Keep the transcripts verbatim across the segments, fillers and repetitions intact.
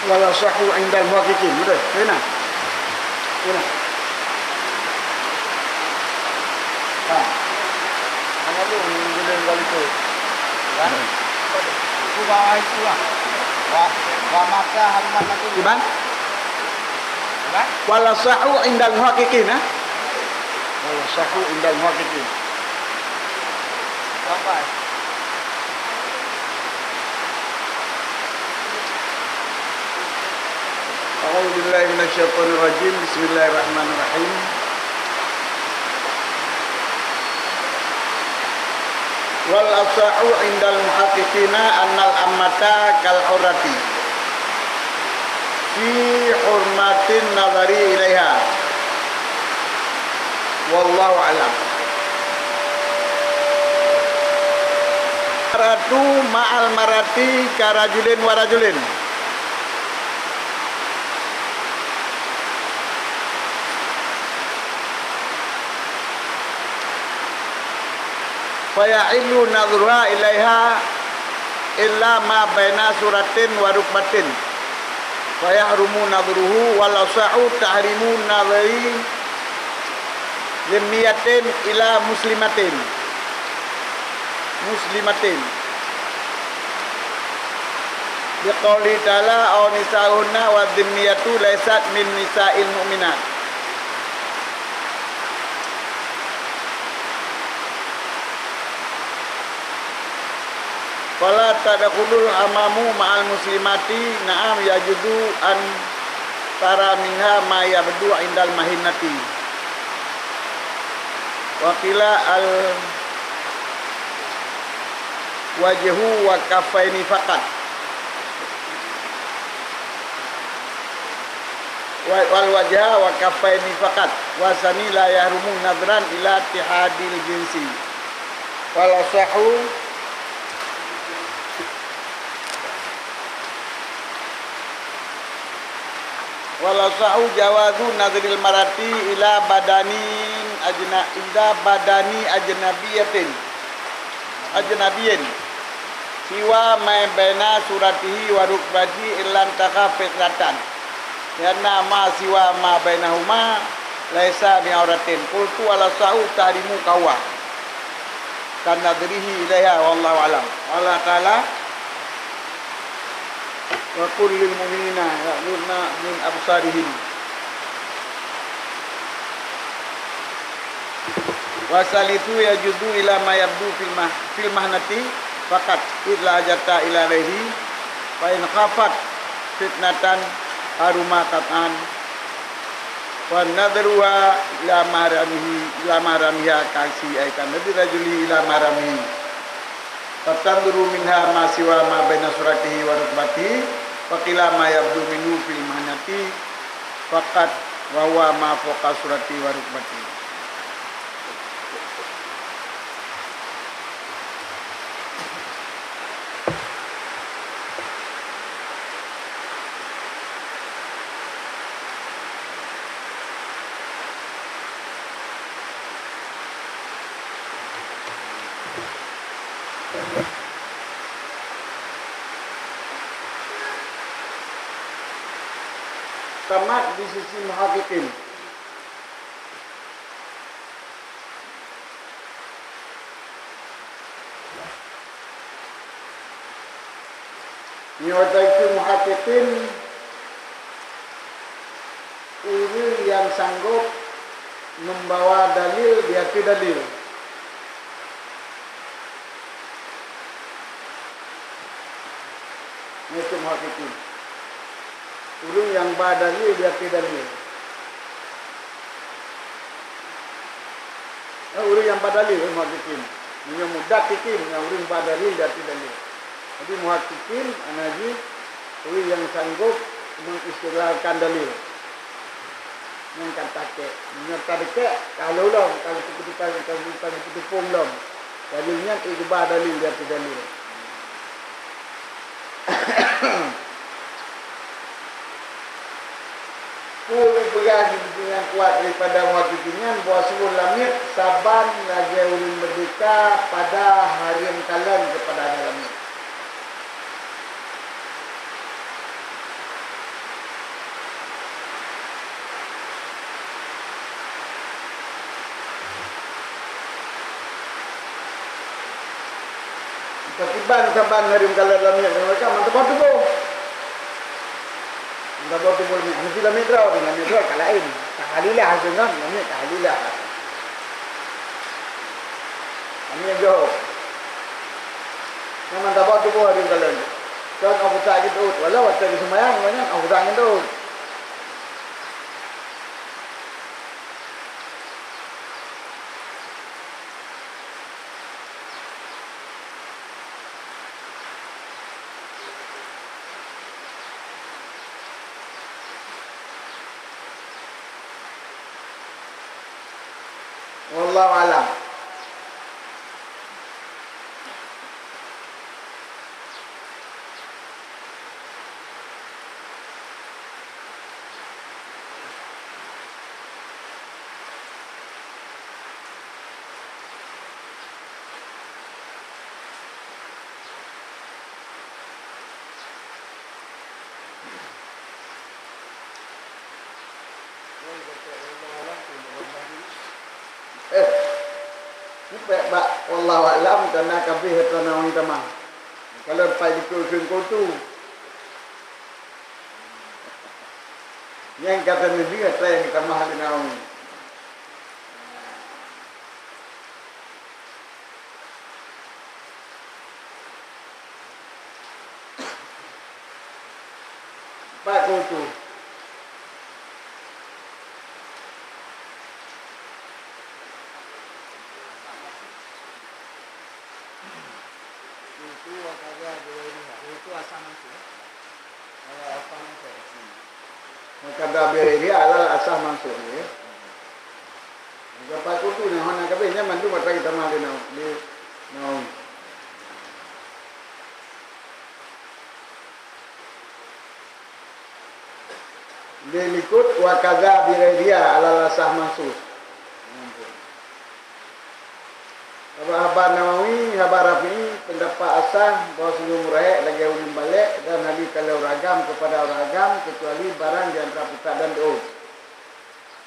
Wal asahhu indal muhaqqiqin. Betul? Kena? Kena? Ha. Hanya tu, yang boleh kali tu. Kan? Itu bawa itu lah. Wa, wa mata harumat nanti. Iban? Kan? Wal asahhu indal muhaqqiqin, ha? Wal asahhu indal muhaqqiqin. Apa? أعوذ بالله من الشيطان الرجيم. بسم الله الرحمن الرحيم. والأصح عند المحققين أن الأمة كالحرة في حرمة النظر إليها. Wallahu a'lam. Mar'atu ma'al mar'ati ka rajulin wa rajulin. Fa yahillu nadhruha ilaiha illa ma baina suratin wa rukbatin. Fa yahrumu nadhruhu, wal asahu tahrimu nadhri dhimmiyatin ila muslimatin. Muslimatin. Biqauli ta'ala, "Aw nisa'uhunna wa dhimmiyatu laysat min nisa'il mu'minat." Fala tadkhulul hamamu ma'al muslimati, na'am, yajuzu an tara minha ma yabdu indal mahinati. Wa qila al wajhu wa kaffaini faqat. Wa, wal wajha wa kaffaini faqat. Wa sani la yahrumu nadhran ila ittihadil jinsi. Wal asahu Wal asahu jawazu nadhril mar'ati ila badanin ajna-, ila badani ajnabiyatin, ajnabiyyin, siwa ma baina suratihi wa rukbatihi illan takhaf fitnatan, lianna ma siwa ma bainahuma laisa bi auratin. Qultu wal asahu tahrimu kahuwa. Kan nadhrihi ilaiha, wallahu a'lam. Qala ta'ala, "Wa qul lil mu'minina yaghdudna min absarihim." Wa salisu yajuzu ila ma yabdu fil mah-, fil mahnati faqat, id la hajata ila ghairihi, fa in khafat fitnatan haruma qat'an. Wa nadhruha ila mahramihi, ila mahramiha kaksi, ay ka nadhri rajuli ila mahramihi. Fatanzuru minha ma siwa ma baina suratihi wa rukbatihi, wa qila ma yabdu minhu fil mahnati faqat, wa huwa ma fawqa suratihi wa rukbatihi. Tamat di sisi muhaqqiqin. Nyoe teuka muhaqqiqin, ureuëng nyang sanggob membawa dalil di ateueh dalil. Nyoe cit muhaqqiqin. Ureuëng nyang ba dalil di ateueh dalil. Eh, ureuëng nyang ba dalil, eh, muhaqqiqin. Meunyoe mudaqqiqin, nyang ureuëng ba dalil di ateueh dalil. Jadi muhaqqiqin, ana jih ureuëng nyang sanggob mengistiqlalkan dalil. Nyang ka takek, meunyoe ka deukek, ka lom, ka geuteupeue-, ka geuteupeue-, ka geuteupeue lom. Dalil nyan, eh, geuba dalil di ateueh dalil. Peue geupeugah nyang kuat daripada muhaqqiqin nyan, bahwa sungguh langét saban lagée ureuëng meurdehka pada hareuem kalon keupada aneuk langét. Sakiban saban hareuem kalon lamiet ngon raga mantong tuboh. Mantong tuboh lamiet, meusti lamiet droe, lamiet droe ka laén. Tahlilah deungon lamiet tahlilah. Lamiet jaweueb. Nyan mantong tuboh hareuem kalon. Kon 'oh buta jeuet, walau watèe geuseumayang ngon nyan 'oh buta jeuet. Wallahu a'lam. Eh, nipèk bak wallahu a'lam, karena kabeh atra Nawawi tamah. Kalau pai dikeue keu tu. Nyang kata Nabi atra nyang tamah lé Nawawi. Pat kutu. Kutu wa kadza bi ghairiha. Kutu asah mansub. Maka dah beri dia alal asah mansub, ya. Maka pat kutu nyan hana kabeh, nyan mandum atra geutamah lé Nawawi. Lé likot wa kadza bi ghairiha alal asah mansub. Haba-haba Nawawi, haba Rafi'i, pendapat asah bahwa senyum murahek lagèe ureueng balek dan hana kalon ureueng agam kepada ureueng agam kecuali barang di antara pusat dan deuh.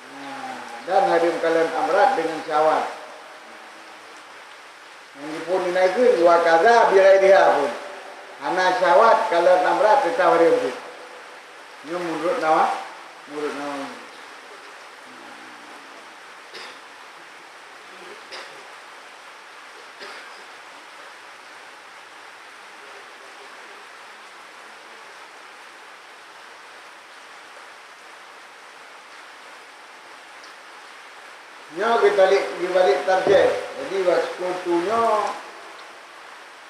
Nah, dan hareuem kalon amrat dengan syahwat. Nyang jiphon inan kheun, wa kadza bi ghairiha pun. Hana syahwat kalon amrat teutap hareuem cit. Nyoe meunurot Nawa-, meunurot Nawawi. Nyoe geutalek, geubalek tarjih. Jadi, waktu tu nyoe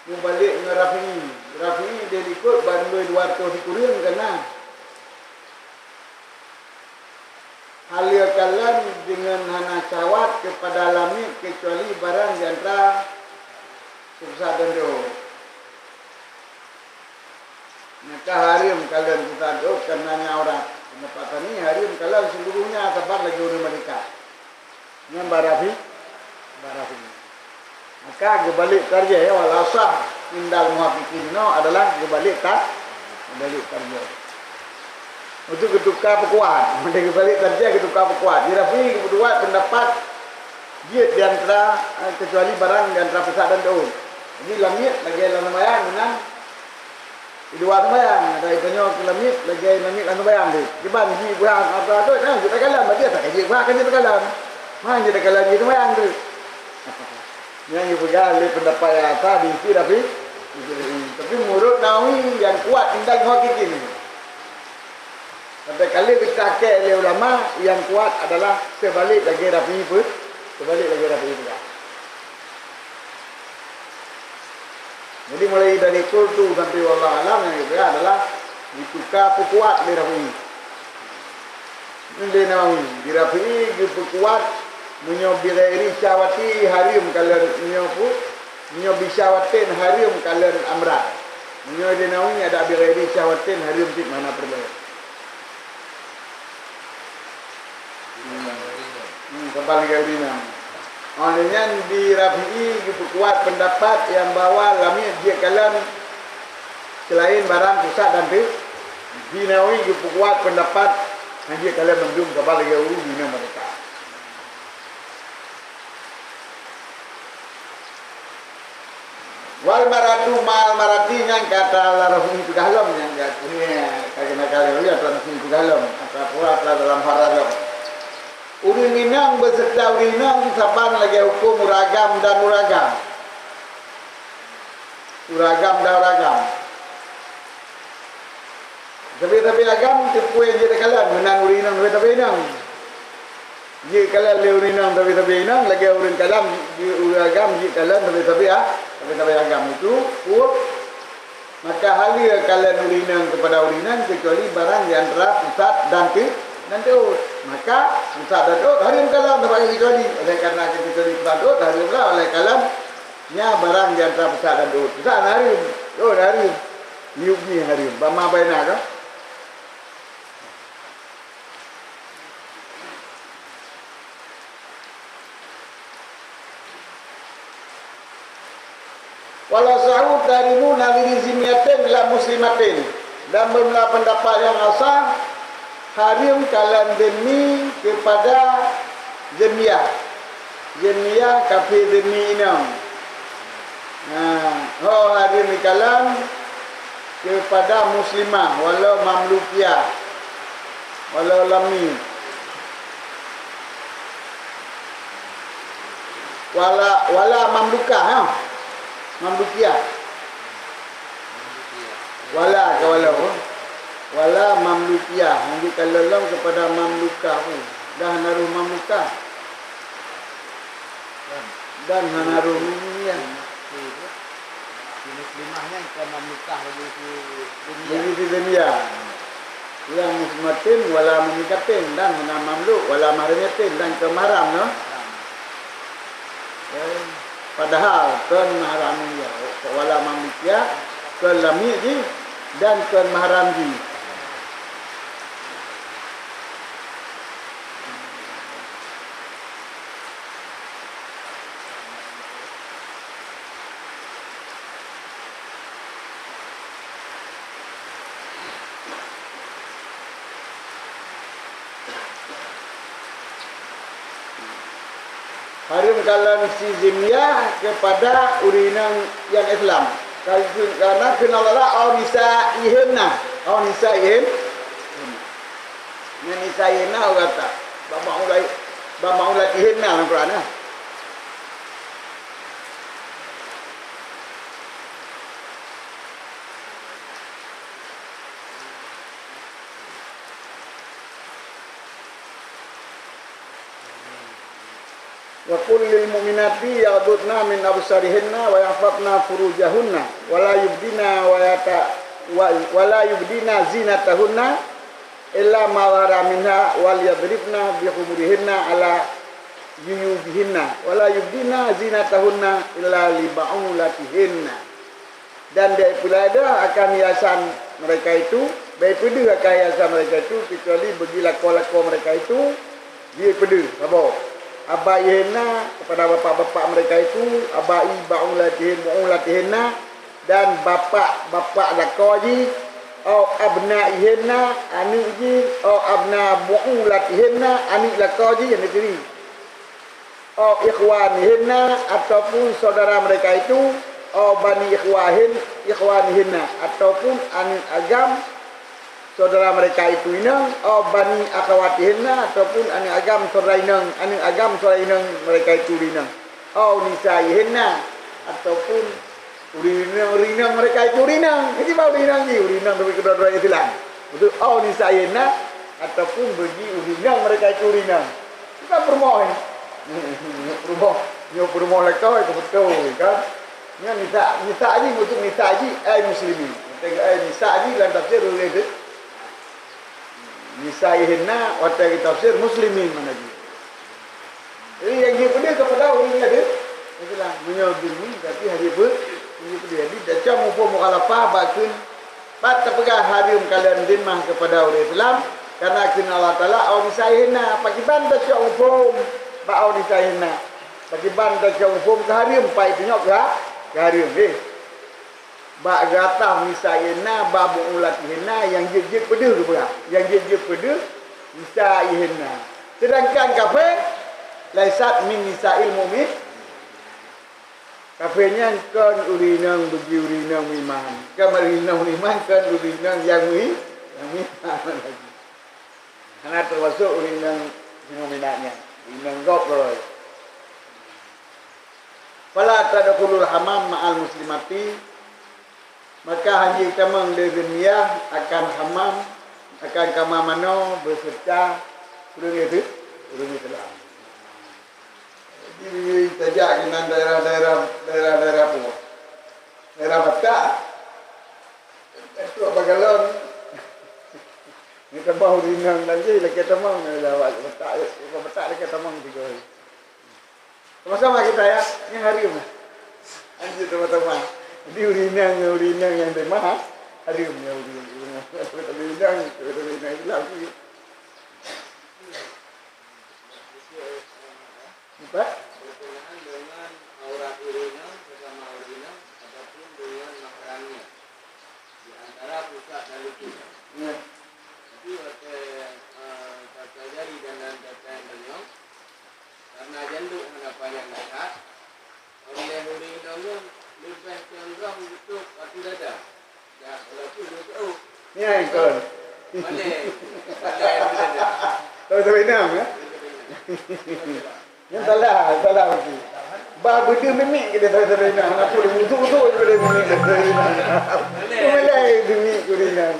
mubalek ngon Rafi'i. Rafi'i di likot ban dua ratus sikureueng ka na. Haleue kalon deungon hana syahwat keupada lamiet keucuali barang di antara pusat dan deuh. Maka hareuem kalon pusat deuh kareuna nyan aurat. Pendapat Tsani hareuem kalon seluruhnya saban lagèe ureueng meurika. Nyan bak Rafi-, bak Rafi'i. Maka geubalek tarjih, ya, wal asah indal muhaqqiqin nyoe adalah geubalek ta-, geubalek tarjih. Untuk geutuka peukuat, maka geubalek tarjih geutuka peukuat. Di Rafi'i geupeukuat pendapat jeuet di antara, eh, kecuali barang di antara pusat dan deuh. Jadi lamiet lagèe lam seumayang meunan Di luwa seumayang, ada tanyoe keu lamiet, lagèe lamiet lam seumayang tu. Kiban jih buhang apa tu, nah, jeuet takalon, berarti tak jeuet buhang kan jeuet takalon. Man jeuet takalon jih seumayang tu. Nyang jipeugah lé pendapat nyang asa di isi Rafi, tapi menurut Nawawi yang kuat tentang muhaqqiqin ni. Sampai kali geutahkèk lé ulama, yang kuat adalah seubalik lagèe Rafi pun, seubalik lagèe Rafi peugah. Jadi, mulai dari qultu sampai wallahu alam nyang geupeugah adalah dituka peukuat lé Rafi'i. Lé Nawawi, di Rafi'i geupeukuat meunyoe bi ghairi syahwati hareuem kalon meunyoe pu-, meunyoe bi syahwatin hareuem kalon amrat. Meunyoe lé Nawawi ada bi ghairi syahwatin hareuem cit mana peureulèe. Hmm. Hmm, saban lagèe ureueng inong. Óh lheueh nyan di Rafi'i geupeukuat pendapat nyang bahwa lamiet jeuet kalon seulaén barang pusat dan teuk. Di Nawawi geupeukuat pendapat hana jeuet kalon mandum saban lagèe ureueng inong meureka. Wal mar'atu ma'al mar'ati, nyan ka ata lam rasmi peugah lom, nyan ka, ka keunan ka lheueh ata rasmi peugah lom, ata pura ata dalam haram lom. Ureueng inong beuseureuta ureueng inong saban lagèe hukôm ureueng agam dan ureueng agam. Ureueng agam dan ureueng agam. Sabe-sabe agam teupeu jeuet kalon, meunan ureueng inong sabe-sabe inong. Jeuet kalon lé ureueng inong sabe-sabe inong, lagèe ureueng kalon, jeuet ureueng agam jeuet kalon sabe-sabe a-, sabe-sabe agam itu, pun maka haleue kalon ureueng inong keupada ureueng inong, keucuali barang di antara pusat dan teu-, dan teuôt. Maka pusat dan teuôt hareuem kalon, sabab keucuali. Oleh karena keucuali pusat teuôt, hareuem lah oleh kalon nya barang di antara pusat dan teuôt. Pusat hareuem, teuôt hareuem. Yub nyi hareuem. Bama baina ka? Wal asahu tahrimu nadhiri zimmiyatin la muslimatin. Dan beumeulah peundapat nyang asah, hareuem kalon zimmi keupada zimmiyah. Zimmiyah kafé zimmi inong. Nah, ho hareuem ikalon keupada muslimah walau mamlukiyah, walau lam mim. Wala, wala mamlukah, ha? Mamlukiyah. Wala ka walau. Wala mamlukiyah. Nanti kalau lom kepada mamlukah pun. Dah naruh mamlukah. Dan hana rhungiyah. Si muslimah nyan kon mamlukah bagi si dunia. Bagi si dunia. Lam muslimatin wala mumlikatin dan hana mamluk wala mahrimatin dan kon mahram, no? Eh, padahal kon mahram dia, wala mamlukiyah, kon lamiet jih dan kon mahram jih. Hareuem kalon si zimiyah keupada ureueng inong nyang Islam. Karena kheun Allah Taala, "Au nisaihinna." Au nisaihin. Nyan nisaihinna ureueng kata. Bak ma'ulat, bak ma'ulatihinna lam Quran, nah. Wa qul lil mu'minati yaghdudna min absarihinna wa yahfazna furujahunna wa la yubdina wa yata-, wa, wa la yubdina zinatahunna illa ma zahara minha wal yadribna bi khumurihinna ala juyubihinna wa la yubdina zinatahunna illa li ba'ulatihinna. Dan bék peulada akan hiasan mereka itu, bék peudeuh akan hiasan mereka itu, kecuali bagi lakoe-lakoe mereka itu jeuet peudeuh, saboh. Abaihinna kepada bapak-bapak mereka itu, abai ba'ulatihin, bu'ulatihinna, dan bapak-bapak lakoe jih, au abnaihinna, aneuk jih, au abna bu'ulatihinna, aneuk lakoe jih, aneuk tiri. Au ikhwanihinna, ataupun saudara mereka itu, au bani ikhwahin, ikhwanihinna, ataupun aneuk agam saudara mereka itu inong, au bani akhawatihinna, ataupun aneuk agam saudara inong, aneuk agam saudara inong mereka itu inong, au nisaihinna, ataupun ureueng inong, ureueng inong mereka itu ureueng inong. Jadi, bak ureueng inong jih, ureueng inong tapi keudroe-droe Islam. Beutôi, au nisaihinna, ataupun bagi ureueng inong mereka itu ureueng inong. Bukan peurumoh, eh. Peurumoh, nyoe peurumoh lakoe, itu beutôi, kan? Nyan nisa, nisa jih, maksud nisa jih, ai muslimin. Ai nisa jih dalam tafsir ureueng itu. Nisaihinna, watèe geutafsir muslimin mana jih. Jadi, nyang jeuet peudeuh keupada ureueng nyang ada Islam. Meunyoe bingung, tapi hana jeuet peu-, hana jeuet peudeuh. Jadi, tacok muphom mukhalafah bak kheun, pat tapeugah hareuem kalon zimmah keupada ureueng Islam, karena kheun Allah Taala, "Au nisaihinna." Pakiban tacok muphom bak au nisaihinna. Pakiban tacok muphom keu hareuem, pat itu nyoe keu ha-, keu hareuem, eh. Bak gata nisaihinna, bak bu'ulatihinna nyang jeuet-jeuet peudeuh geupeugah. Nyang jeuet-jeuet peudeuh nisaihinna. Sedangkan kafé, "Laisat min nisail mu'min." Kafé nyan kon ureueng inong bagi ureueng inong meuiman. Kon ureueng inong meuiman, kon ureueng inong nyang mui-, nyang meuiman lagi. Hana teumasok ureueng inong singoh minat nyan. Ureueng inong gob lom. Fala tadkhulul hammam ma'al muslimati, maka hana jitamong lé Zainiyah akan hammam, akan kamar manoe beuseureuta ureueng Islam, ureueng Islam. Jadi, tajak keunan daerah-daerah, daerah-daerah peue? Daerah Batak. Trok bak galon. Ni tamong ureueng inong lagi, lakèe tamong, daerah Batak, Batak lakèe tamong tiga hari. Sama-sama kita ya, ni hareuem lah. Anjir sama-sama. Jadi ureueng inong, ureueng inong nyang teuma, ha? Hareuem ya ureueng inong. Ureueng inong, ureueng inong Islam tu. Empat. Berkenaan dengan aurat ureueng inong sesama ureueng inong ataupun dengan mahramnya di antara pusat dan lingkungan. Ya. Tapi watèe, eh, tata jari dan lain sebagainya, karena janduk hana panyang that, oleh ureueng inong nyoe leubeh condong beutôi ateueh dada. Ya, walaupun beutôi. Ni ai kon. Boleh. Boleh, boleh. Tahu-tahu inong, ya? Boleh, boleh. Nyan salah, salah mungkin. Bah beudeuh mimik kita tahu-tahu inong. Aku dah utuk-utuk je pada mimik tahu-tahu inong. Boleh. Boleh mimik ku inong.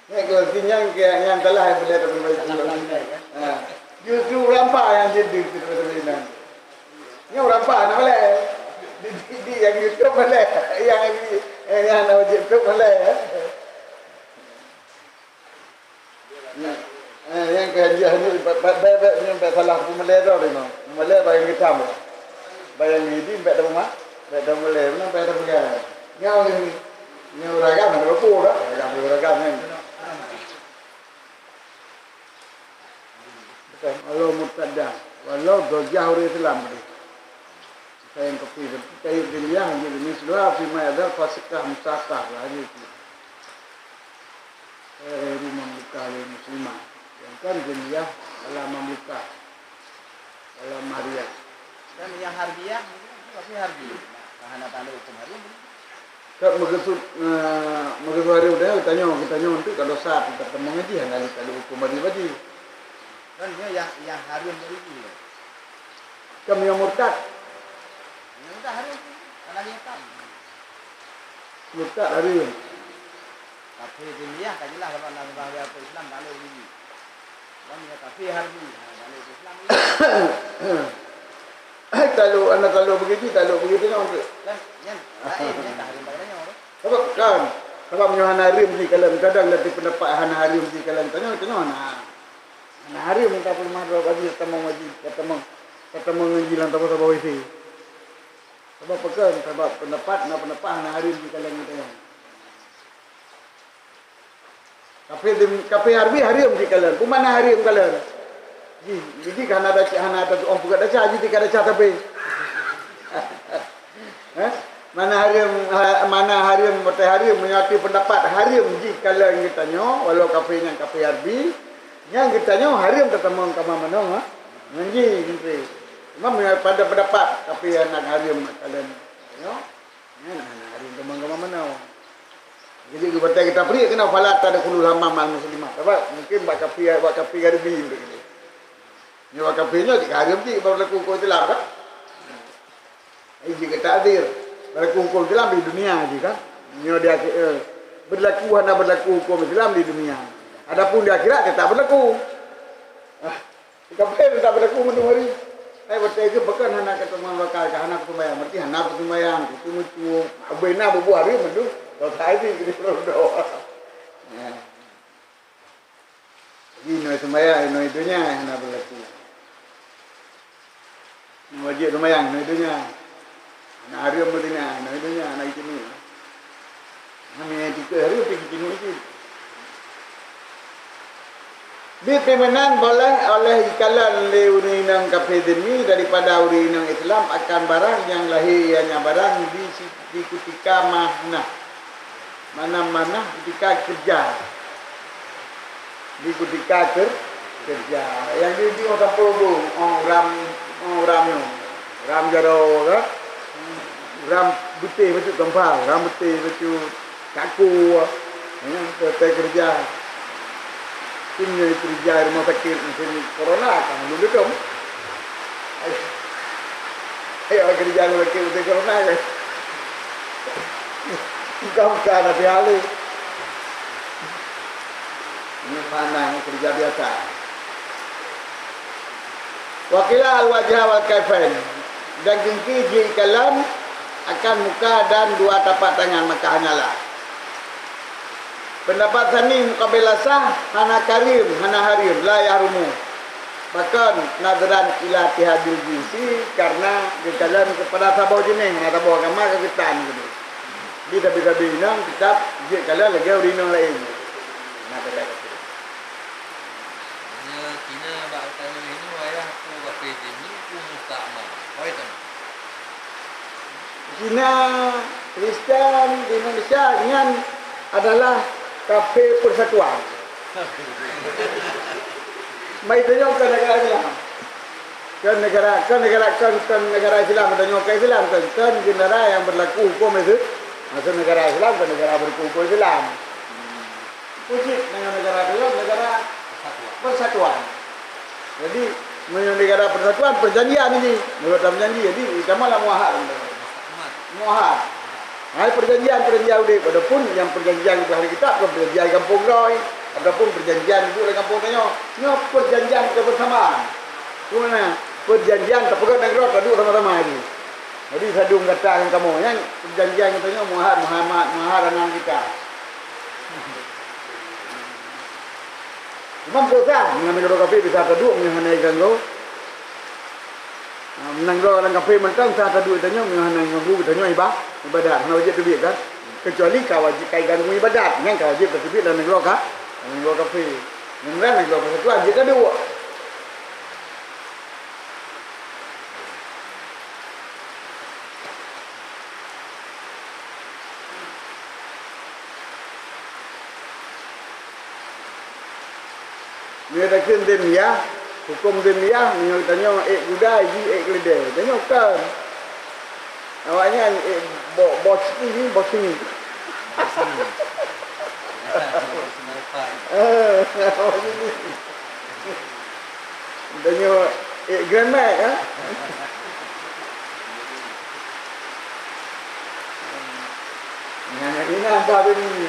Nyan kalau si nyan ke, nyan salah, boleh tapi baik. Salah pelanggai, ya. Ha. Justru ureueng rampa nyang jadi kita tahu-tahu inong. Nyan ureueng rampa nak boleh. Di, di, di nyang YouTube boleh. Nyang di, eh, nyang nak wajib YouTube boleh, ya. Nyan, eh, nyang keu hadiah ni, ba-, ba-, ba-, ba-, nyan bèk salah peumalèe droe inoe. Peumalèe barang hitam. Barang hitam bèk tapeuma-, bèk tapeumulèe, meunan bèk tapeugah. Nyan, nyan ureueng agam hana peue dah. Ureueng agam, ureueng agam nyan. Bukan, walau murtaddah, walau zaujah ureueng Islam tadi. Sayang kopi, tapi kayu diliah, jadi misluha fima yadhar fasikah musakah lah, gitu. Ghairu mamlukah lil muslimah. Sedangkan Zainiyah dalam mamlukah, dalam mahriah. Dan yang harbiah, itu pasti harbi. Nah, hana tanda hukum harbi. Ka meukeusut, eh, meukeusut harbi, udah, geutanyoe, geutanyoe untuk ka dosa, kita teumong ngaji, hana lé tanda hukum harbi baji. Kan dia yang, yang harbi dari dia. Kam nyang murtad. Nyang murtad hareuem. Karena dia tak. Murtad hareuem. Kafé dhimiyah ka jeulaih, sabab na bahwa Islam tak lé gigi. Kan dia kafé harbi, ha, tak lé Islam. Hai, kalau anak kalau begitu, kalau begitu nyoe. Kan, kan, lain, kan, tak hareuem bak nyoe. Sabab kan, sabab nyoe hana hareuem jih kalon, kadang lam peundapat hana hareuem jih kalon, tanyoe, tanyoe hana. Hana hareuem ka peuleumah droe bagi tatamong ngaji, tatamong, tatamong ngaji lam saboh-saboh W C. Sabab pakon? Sabab peundapat, na peundapat hana hareuem jih kalon geutanyoe. Kafé, kafé harbi hareuem jih kalon. Peue makna hareuem kalon? Jih, jih ka hana desya, hana desya, oh, peugah desya, jih tika desya tapi. Hah? Mana hareuem, ha, mana hareuem, maté hareuem, meunyoe arti peundapat hareuem jih kalon geutanyoe, walau kafé nyan kafé harbi, nyan geutanyoe hareuem tatamong kama manoe, ha? Ngon jih, menteri. Cuma meunyoe pada peundapat, kafé nyang hareuem kalon geutanyoe, nyan hana hareuem tamong kama manoe. Jadi, geubatai geuta peuri keunoe, "Fala tadkhulul hammam ma'al muslimat." Sabab mungkin bak kafé, bak kafé harbi untuk ini. Nyoe bak kafé nyoe jih hareuem jih, baru laku huköm Islam, kan? Ini jeuet takdir. Berlaku huköm Islam di dunia jih kan. Nyoe di akhi-, eh, berlaku hana berlaku huköm Islam di dunia. Adapun di akhirat tetap berlaku. Ah, di kafé tetap berlaku mandum hari. Hai, beutôi ke bukan hana kata makan, hana kutumbayang. Berarti hana kutumbayang, kutu mutu. Abena bubuh hari mandum. Kalau saya sih, gitu, doa. Ya. Jadi, inoe seumayang, inoe donya hana berlaku. Inoe wajéb seumayang, inoe donya. Hana hareuem beudina, inoe donya, hana jiteumé. Hana jiteumé hareuem, tapi jiteumé jih. Di pimpinan boleh, oleh ikalon lé ureuëng inong kafé zimmi daripada ureuëng inong Islam akan barang nyang lahé, ianya barang di si-, di kutika manah. Manah-manah kutika keureuja. Di kutika keur-, keureuja. Nyang di, di, oh, sampôh bu, oh, ram, oh, ram nyoe. Ram jaroe, kan? Ram beuteh bacut gampang, ram beuteh bacut kaku, ya, partai keureuja. Tim nyang keureuja di rumoh sakét musim corona kan lôn dudum. Ayo, ayo keureuja rumoh sakét musim corona kan. Bukan-bukan hati hal. Ini pandang keureuja biasa. Wa qila al-wajha wal kaifain, dan gengki jikalon akan muka dan dua tapak tangan, maka hanyalah. Pendapat sani muqabil asah hana karim, hana harim, la yahrumu. Pakon nadharan ila ittihadil jinsi, karena geukalon keupada saboh jeuneh, hana saboh agama ka geutan gitu. Di sabe-sabe inong tetap jikalon lagèe ureueng inong laén. Nah, beda kata. Hanya Cina bak tanyoe inoe ayah ku kafé Zimmi ku musta'mar. Hoi tanyoe. Cina, Kristen di Indonesia nyan adalah kafé persatuan. Mai tanyoe ke negara Islam. Ke negara, ke negara, ke, ke negara Islam, tanyoe ke Islam, ke, ke negara yang berlaku hukum Islam. Maksud negara Islam, ke negara berlaku hukum Islam. Wajib dengan negara tu, negara persatuan. Jadi, meunyoe negara persatuan, perjanjian ini. Menurut dalam janji, jadi, sama lah muahad. Muahad. Nah, perjanjian, perjanjian udép. Adapun yang perjanjian di ahli kitab, bukan perjanjian di kampung droe, ataupun perjanjian di kampung tanyoe. Nyoe perjanjian kebersamaan. Cuma, perjanjian tapeugah nanggroe taduek sama-sama lagi. Jadi, sadum gata ngon kamoe. Nyan perjanjian geutanyoe muahad, muahad, muahad dengan kita. Cuma peue sah, ngon nanggroe kafé bisa taduek meunyoe hana ganggu. Nah, nanggroe ureueng kafé mantong sah taduek tanyoe meunyoe hana ganggu tanyoe iba-, ibadat. Hana wajéb teubiet kan? Kecuali ka wajéb ka ganggu ibadat, nyan ka wajéb teubiet lam nanggroe ka-, lam nanggroe kafé. Nyan nanggroe persatuan jeuet taduek. Meunyoe takheun zimiyah, huköm zimiyah, meunyoe tanyoe ék gudai, jih ék keuleudée. Tanyoe kon. Awaknyan ék bo-, Bosni, Bosni. Eh, Bosni. Tanyoe ék Grand Max, ha? Nah, ini apa tu ni?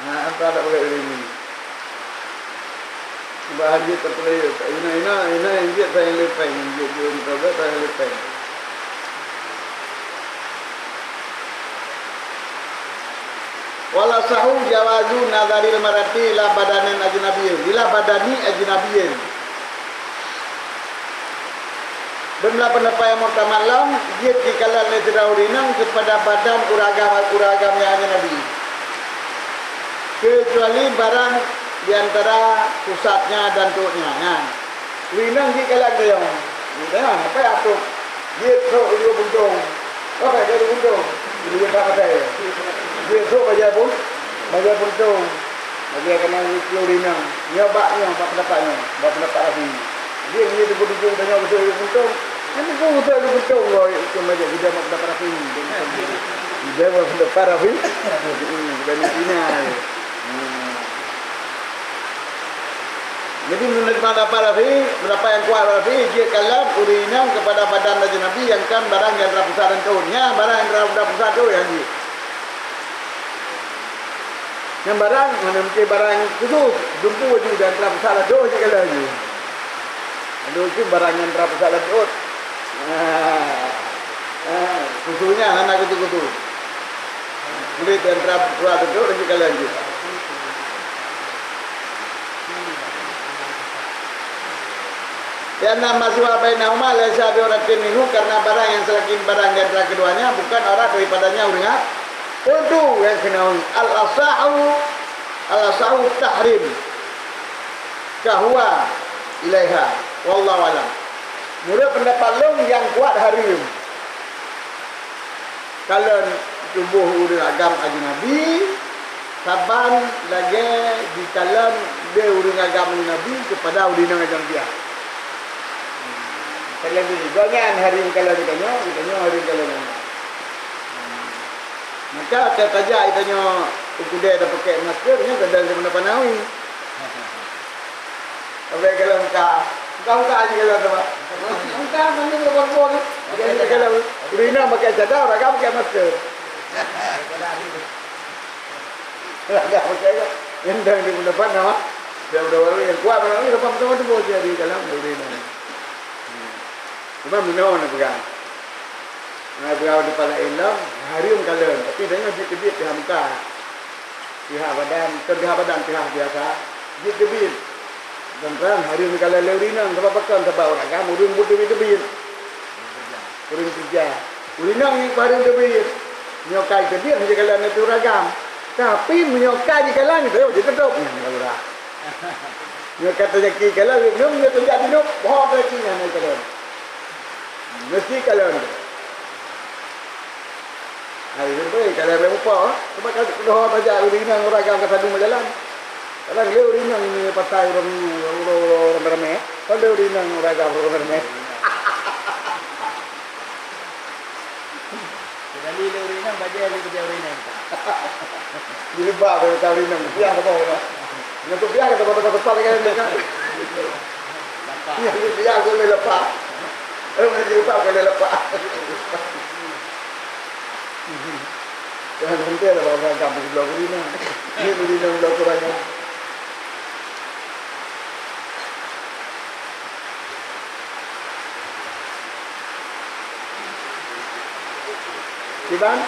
Nah, apa tak boleh ini? Bah, dia tak boleh. Ina, ina, ina, dia tak boleh pen. Dia, dia, dia tak boleh pen. Wal asahu jawazu nazaril mar'ati ila badanin ajnabiyyin, ila badani ajnabiyyin. Beuna pendapat nyang meutamad lom, jeuet jikalon lé sidroe ureueng inong keupada badan ureueng agam, ureueng agam nyang ajnabi. Keucuali barang di antara pusatnya dan tuutnya, nyan. Ureueng inong jikalon geutanyoe. Geutanyoe, apa nyang atoh? Jeuet trok u Buntong. Apa nyang u Buntong? Di Buntong Pasai. Jeuet trok bajèe pun, bajèe Buntong. Bajèe keunan ureueng inong. Nyoe bak nyoe, bak pendapat nyoe. Bak pendapat Rafi. Jeuet, jeuet teupeue-teupeue tanyoe beutôi u Buntong. Kan teupeue beutôi u Buntong, wah, itu bajèe kita bak pendapat Rafi. Kita bak pendapat Rafi. Hmm, kita ni Cina. Hmm. Jadi, meunurot pendapat Rafi, pendapat nyang kuat Rafi, jikalon ureueng inong keupada badan ajnabi nyang kon barang di antara pusat dan tuut. Nyan barang di antara pusat tuut nyang jeuet. Nyan barang, mana mungkin barang khusus, dumpeue laju di antara pusat dan tuut jikalon laju. Lalu itu barang di antara pusat dan tuut. Ah, ah, khususnya hana kutu-kutu. Boleh di antara pusat dan tuut jikalon laju. Lianna ma siwa bainahuma laisa bi'auratin minhu, karena barang yang selain barang di antara keduanya bukan aurat daripadanya ureueng a-, qultu, nyang keunoe, al-asahu, al-asahu tahrim, kahwa ilaiha, wallahu alam. Menurut pendapat lôn nyang kuat hareum. Kalon tuboh ureueng agam ajnabi, saban lagèe jikalon lé ureueng agam ajnabi keupada ureueng inong ajnabiah. Kalon diri. Gobnyan hareuem kalon geutanyoe, geutanyoe hareuem kalon gobnyan. Maka ta-, tajak geutanyoe u keudè tapakèk masker, nyan kadang di mana panawi. Abéh kalon muka. Muka-muka aja kalon apa? Muka mana boleh boleh. Jadi kalon ureueng inong pakai cadar, ureueng agam pakai masker. Ureueng agam pakai kan? Endang di pendapat nama? Dia udah baru yang kuat, orang ni dapat betul-betul jadi dalam ureueng inong. Cuma meunoe na peugah. Na peugah di pala ilom, hareuem kalon, tapi tanyoe jeuet teubiet pihak muka. Pihak badan, bukan pihak badan, pihak biasa. Jeuet teubiet. Dan terang hareuem kalon lé ureueng inong, sabab pakon, sabab ureueng agam, ureueng buet teubiet-teubiet. Ureueng keureuja. Ureueng inong nyang hareuem teubiet. Nyoe ka teubiet, hana jikalon ateueh ureueng agam. Tapi meunyoe ka jikalon, jiteubiet, jiteubiet. Nyan ureueng. Nyoe ka tajaki kalon, nyoe, nyoe tajak di nyoe, ho tajaki nyan kalon. Meusti kalon. Hai, leubeh kalon raya mupa, sebab ka ho tajak ureueng inong ureueng agam ka sadu meujalan. Kadang lé ureueng inong ni pasai ureueng, ureueng, ureueng ramé-ramé, kan lé ureueng inong ureueng agam ureueng ramé-ramé. Keudali lé ureueng inong, bajèe lé bajèe ureueng inong. Jilbab lé bajèe ureueng inong, piah saboh lah. Nyang tu piah kata tempat-tempat kan, kan. Nyang tu piah tu lé lepas. Eh, mana jilbab kan lé lepas. Jangan henti lah orang agam di sebelah ureueng inong. Ni ureueng inong sebelah ureueng inong. Kiban?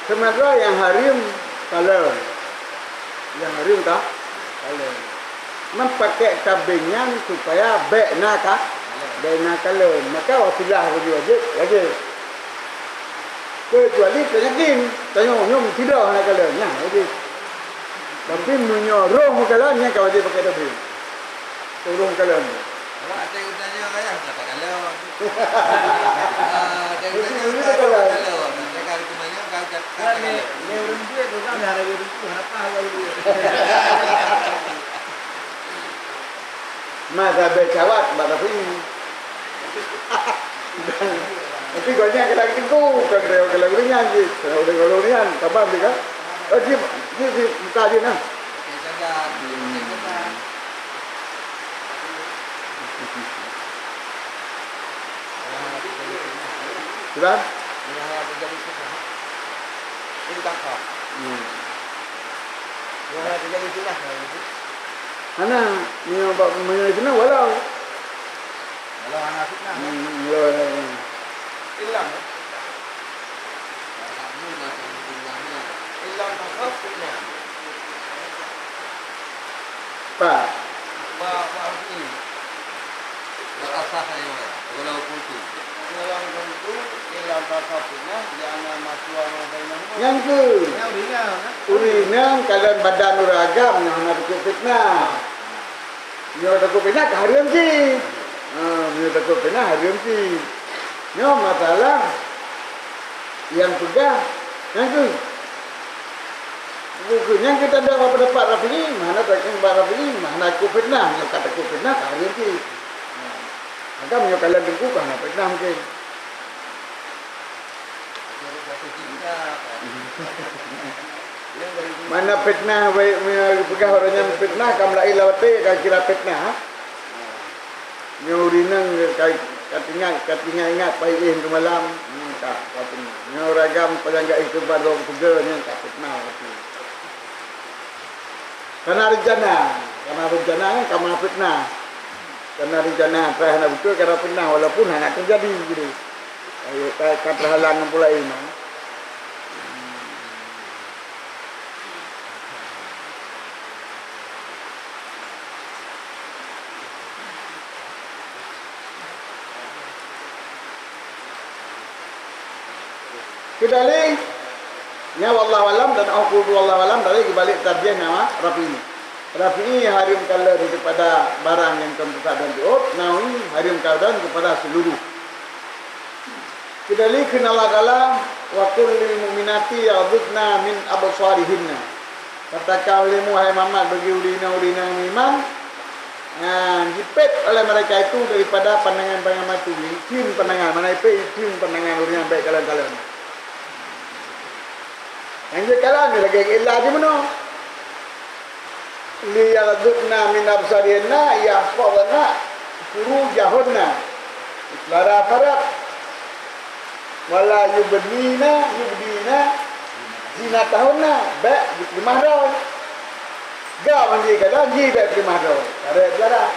Seumeudroe nyang hareuem kalon. Nyang hareuem ka kalon. Meupakék tabeng nyan supaya bèk na ka, bèk na kalon. Maka wasilah bagi wajéb, wajéb. Keucuali tanyakin, tanyoe nyoe sidroe hana kalon, nyan wajéb. Tapi meunyoe roh meukalon, nyan ka wajéb pakai tabeng. Ureueng kalon. Awak até geutanyoe raya ka takalon. Ah, até geutanyoe ka takalon. Até ka teumanyong ka, ka, ka takalon. Lé ureueng duit tu kan hana ureueng tu, hana paha ureueng duit. Masa bèk cawat bak tapi. Tapi gobnyan keunan teungku, bukan keunan ureueng nyan jih. Keunan ureueng nyan, saban jih kan. Oh, jih, jih, jih, muka jih nah. Sudah? Hmm. Hana, meunyoe bak, meunyoe sinan walau. Walau hana fitnah, ya? Hmm, walau hana fitnah. Illam, ya? Illam tasawuf fitnah. Pak. Pak, Pak Husni. Wa asah, ya, walau kuntu. Walau kuntu, illam tasawuf fitnah, ja'alna ma suwa ma bainahuma. Nyang keu. Nyang ureueng inong, kan? Ureueng inong, kalon badan ureueng agam, nyang hana takot fitnah. Nyoe takot fitnah ka hareuem cit. Ha, nyoe takot fitnah hareuem cit. Nyoe masalah nyang peugah nyang keu, buku nyang keu tanda bak pendapat Rafi'i, mana takot bak Rafi'i, mana takot fitnah, nyoe ka takot fitnah ka hareuem cit. Ha, maka meunyoe kalon teungku ka hana fitnah mungken. Mana fitnah, baik, meunyoe peugah ureueng nyan fitnah, ka meulaén lam até, ka kira fitnah, ha? Nyoe ureueng inong ka, ka teuingat, ka teuingat-ingat paih éh keu malam, hmm, ka, ka fitnah. Nyoe ureueng agam pajan ka éh keu ban lom peugah nyan ka fitnah. Kana rencana, kana rencana kan kana fitnah. Kana rencana, tapi hana beutôi kana fitnah, walaupun hana teujadi gitu. Ayo, ka, ka teuhalang ngon pula iman. Keudali, nyan wallahu alam dan aku wallahu alam dari kibalik tarjih nama Rafi'i. Rafi'i hareuem kalon daripada barang nyang kon pusat dan jeuôt, Nawawi hareuem kalon daripada seluruh. Keudali kheun Allah Taala, "Wa qul lil mu'minati yaghdudna min absarihinna." Katakan lé mu, hai Muhammad, bagi ureueng inong-ureueng inong meuiman, ah, jipét oleh mereka itu daripada pandangan-pandangan mata. Jicém pandangan, mana jipét, jicém pandangan ureueng nyang bèk kalon-kalon. Nyang jeuet kalon lagèe Ella jimeunoe. "Liyaghdudna min absarihinna yahfazna furujahunna." Lara parat. "Wala yubdina, yubdina zinatahunna." Bèk jipeuleumah droe. Gam han jeuet kalon, jih bèk peuleumah droe. Karet jarak.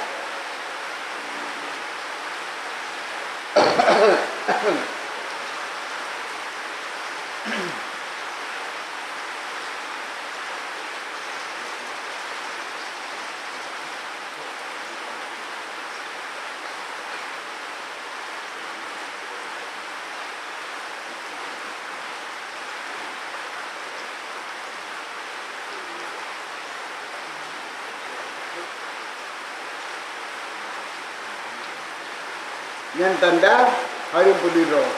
Nyan tanda hareuem peudeuh droe.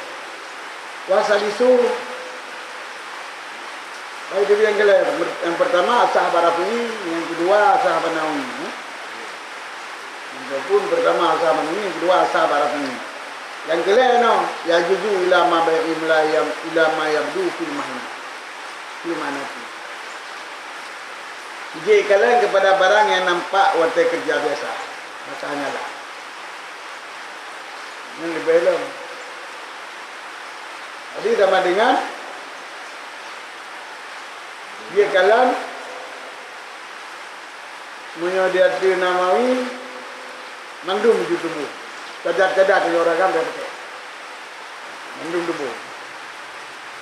Wa salisu, hai, teubiet nyang keulhèe, nyang peurtama asah bak Rafi'i, nyang keudua asah bak Nawawi, eh. Nyang keupeuet peurtama asah bak Nawawi, nyang keudua asah bak Rafi'i. Nyang keulhèe nyoe, yajuzu ila ma bai-, ila ma yabdu fil mahna. Fil mahnati. Jeuet kalon keupada barang nyang nampak watèe keureuja biasa. Maka hanyalah. Nyan leubeh lom. Jadi sama dengan jeuet kalon, meunyoe di ateueh Nawawi, mandum jeuet tuboh. Cadat-cadat di ureueng agam dah pakai. Mandum tuboh.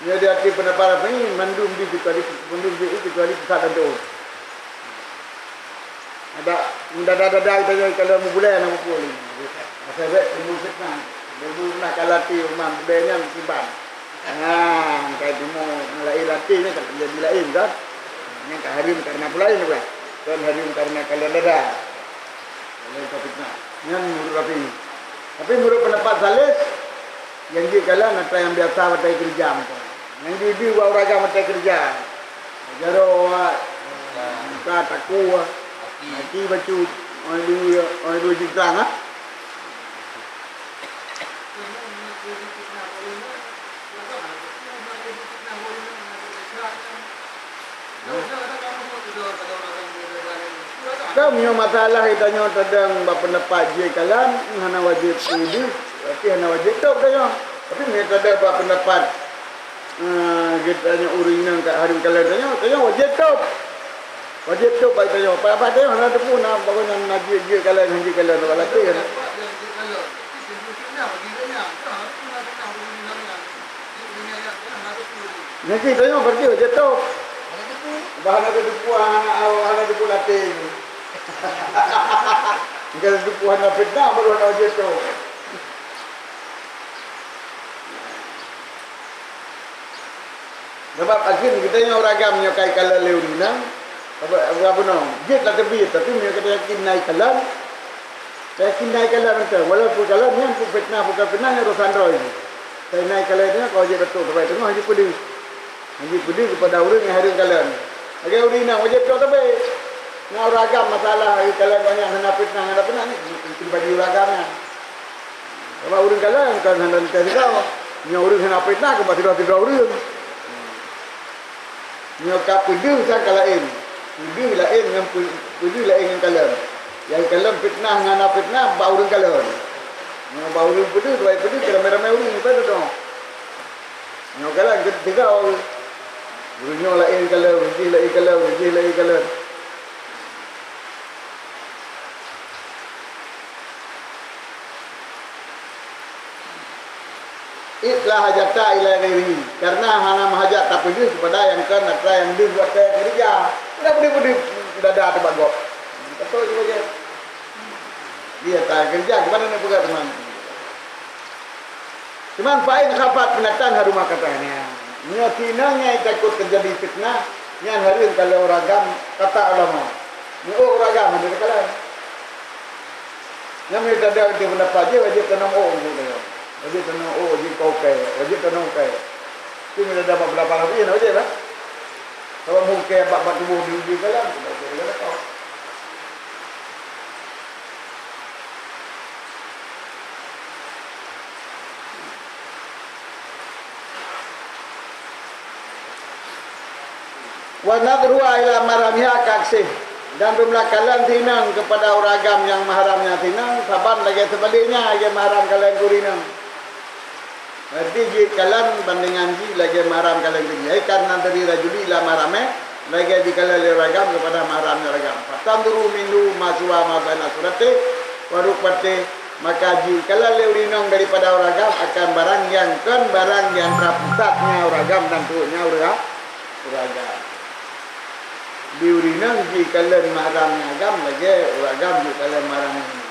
Nyoe di ateueh peundapat Rafi'i, mandum jeuet kecuali, mandum jeuet kecuali pusat dan tu'oh. Ada dada-dada geutanyoe kalau meubulai na pukul. Asai bèk timbul fitnah. Timbul fitnah kalau até umat bulai nyan kiban. Ha, kai timu meulai até nyan kan jadi laén kan. Nyan ka hareuem karena pulai nyan bukan. Kan hareuem karena kalau dada. Kalau ka fitnah. Nyan menurut Rafi'i. Tapi menurut pendapat Salis, nyang jeuet kalon atra nyang biasa watèe keureuja mantong. Nyang jeuet bak ureueng agam watèe keureuja. Jaroe, muka, takue, gaki bacut, ôn dua, ôn dua jeuet trang, ha? Kan meunyoe masalah geutanyoe tadong bak peundapat jih kalon, hana wajéb peudeuh, berarti hana wajéb tôb tanyoe. Tapi meunyoe tadong bak peundapat, eh, geutanyoe ureueng inong ka hareuem kalon tanyoe, tanyoe wajéb tôb. Wajéb tôb bak tanyoe. Pat-pat tanyoe hana teupeu na, bak nyan na jeuet-jeuet kalon, han jeuet kalon, bak latih kan. Nyan cit tanyoe berarti wajéb tôb. Bah hana teupeu, hana, hana teupeu latih. Jika teupeu hana fitnah, baru hana wajéb tôb. Sabab akhé geutanyoe ureueng agam nyoe kai kalon lé ureueng inong, sabab, sabab bunoe jeuet lateubiet, tapi meunyoe geutanyoe yakin na ikalon, yakin na ikalon mantong, walaupun kalon nyan pun fitnah, bukan fitnah, nyan urusan droe jih. Tapi na ikalon nyan ka wajéb tôb, sabab teungoh jih peudeuh. Jih peudeuh keupada ureueng nyang hareuem kalon. Lagèe ureueng inong wajéb tôb sabe. Na ureueng agam masalah, ikalon banyak hana fitnah, hana fitnah ni, pribadi ureueng agam nyan. Sabab ureueng kalon kon hana teuntèe sigoe. Nyoe ureueng hana fitnah keu bak sidroe-sidroe ureueng. Nyoe ka peudeuh sang ka laén. Peudeuh laén ngon peu-, peudeuh laén ngon kalon. Nyang kalon fitnah ngon hana fitnah bak ureueng kalon. Nyoe bak ureueng peudeuh, bak peudeuh keu ramé-ramé ureueng, ibarat tu. Nyoe kalon keu sigoe. Ureueng nyoe laén kalon, jih laén kalon, jih laén kalon. Id la hajata ila ghairihi, karena hana meuhajat tapeudeuh keupada nyang kon atra nyang deuh watèe keureuja. Udah peudeuh-peudeuh dada teuh bak gob. Beutôi jih bajèe. Dia tak keureuja, gimana nak peugah teuma? Cuman fa in khafat fitnatan haruma qat'uha. Meunyoe si inong nyan takot teujadi fitnah, nyan hareuem kalon ureueng agam, kata ulama. Meu ureueng agam hana teukalon. Nyan meunyoe tadong di peundapat jih, wajéb tanom ôk untuk dia. Wajéb tanoh, oh, jih kau ukèe, wajéb tanoh ukèe. Tapi bila dah bak beurapa lapis, wajéb lah. Kalau meu ukèe bak, bak tuboh di uji jalan, tidak usah jalan kau. Wa nadhruha ila mahramiha ka aksih, dan beumeukalon si inong keupada ureueng agam nyang mahramnya si inong, saban lagèe seubaliknya lagèe mahram kalon keu ureueng inong. Berarti jikalon bandengan jih lagèe mahram kalon keu jih. Ai kan nadhri rajuli ila mahramih, lagèe jikalon lé ureueng agam keupada mahramnya ureueng agam. Fatanzuru minhu ma siwa ma baina surati wa rukbati, maka jikalon lé ureueng inong daripada ureueng agam akan barang nyang kon barang nyang antara pusatnya ureueng agam dan tuwöknya ureueng, ureueng agam. Di ureueng inong jikalon mahramnya agam lagèe ureueng agam jikalon mahramnya inong.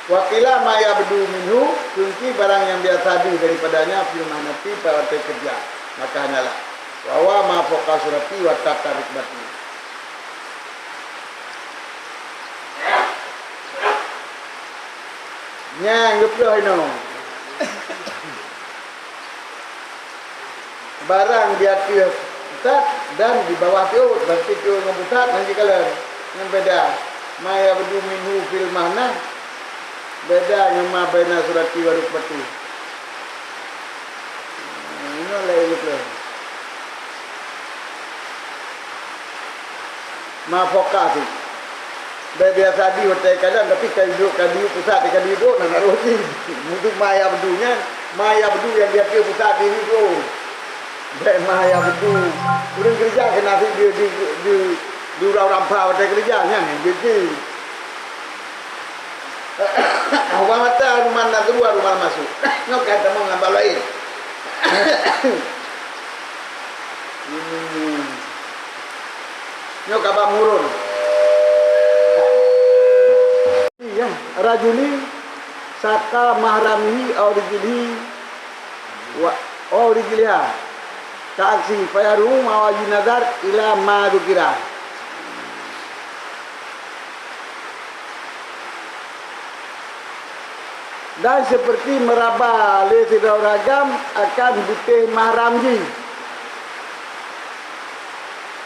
Wa qila ma yabdu minhu, seungki barang nyang biasa deuh daripadanya fil mahnati pada watèe keureuja, maka hanyalah. Wa huwa ma fauqa surati wa tahta rukbati. Nyang geupeugah inoe. Barang di ateueh pusat dan di bawah peuet, berarti peuet ngon pusat hana jikalon. Nyan beda. Ma yabdu minhu fil mahnah beda ngon ma baina surati wa rukbati. Inoe laén geupeugah. Ma fauqa cit. Bèk biasa di watèe kalon, tapi ka duek, ka duek pusat, ka duek na, na roh jih. Mutu ma yabdu nyan, ma yabdu nyang di ateueh pusat di nyoe. Bèk ma yabdu. Ureueng keureuja keunan di, di, di, di ureueng-ureueng pha watèe keureuja nyan, jeuet jih. Wa mata ruman nadhru wa ruman masuk. Nyoe ka tamong ngon bak laén. Hmm. Nyoe ka bak murun. Iya, rajuli saqa mahramihi au rijlihi wa, au rijliha. Ka aksih, fa yahrumu ma wajhi nadhar ila ma dzukira. Dan seperti meuraba lé sidroe ureueng agam akan beutéh mahram jih,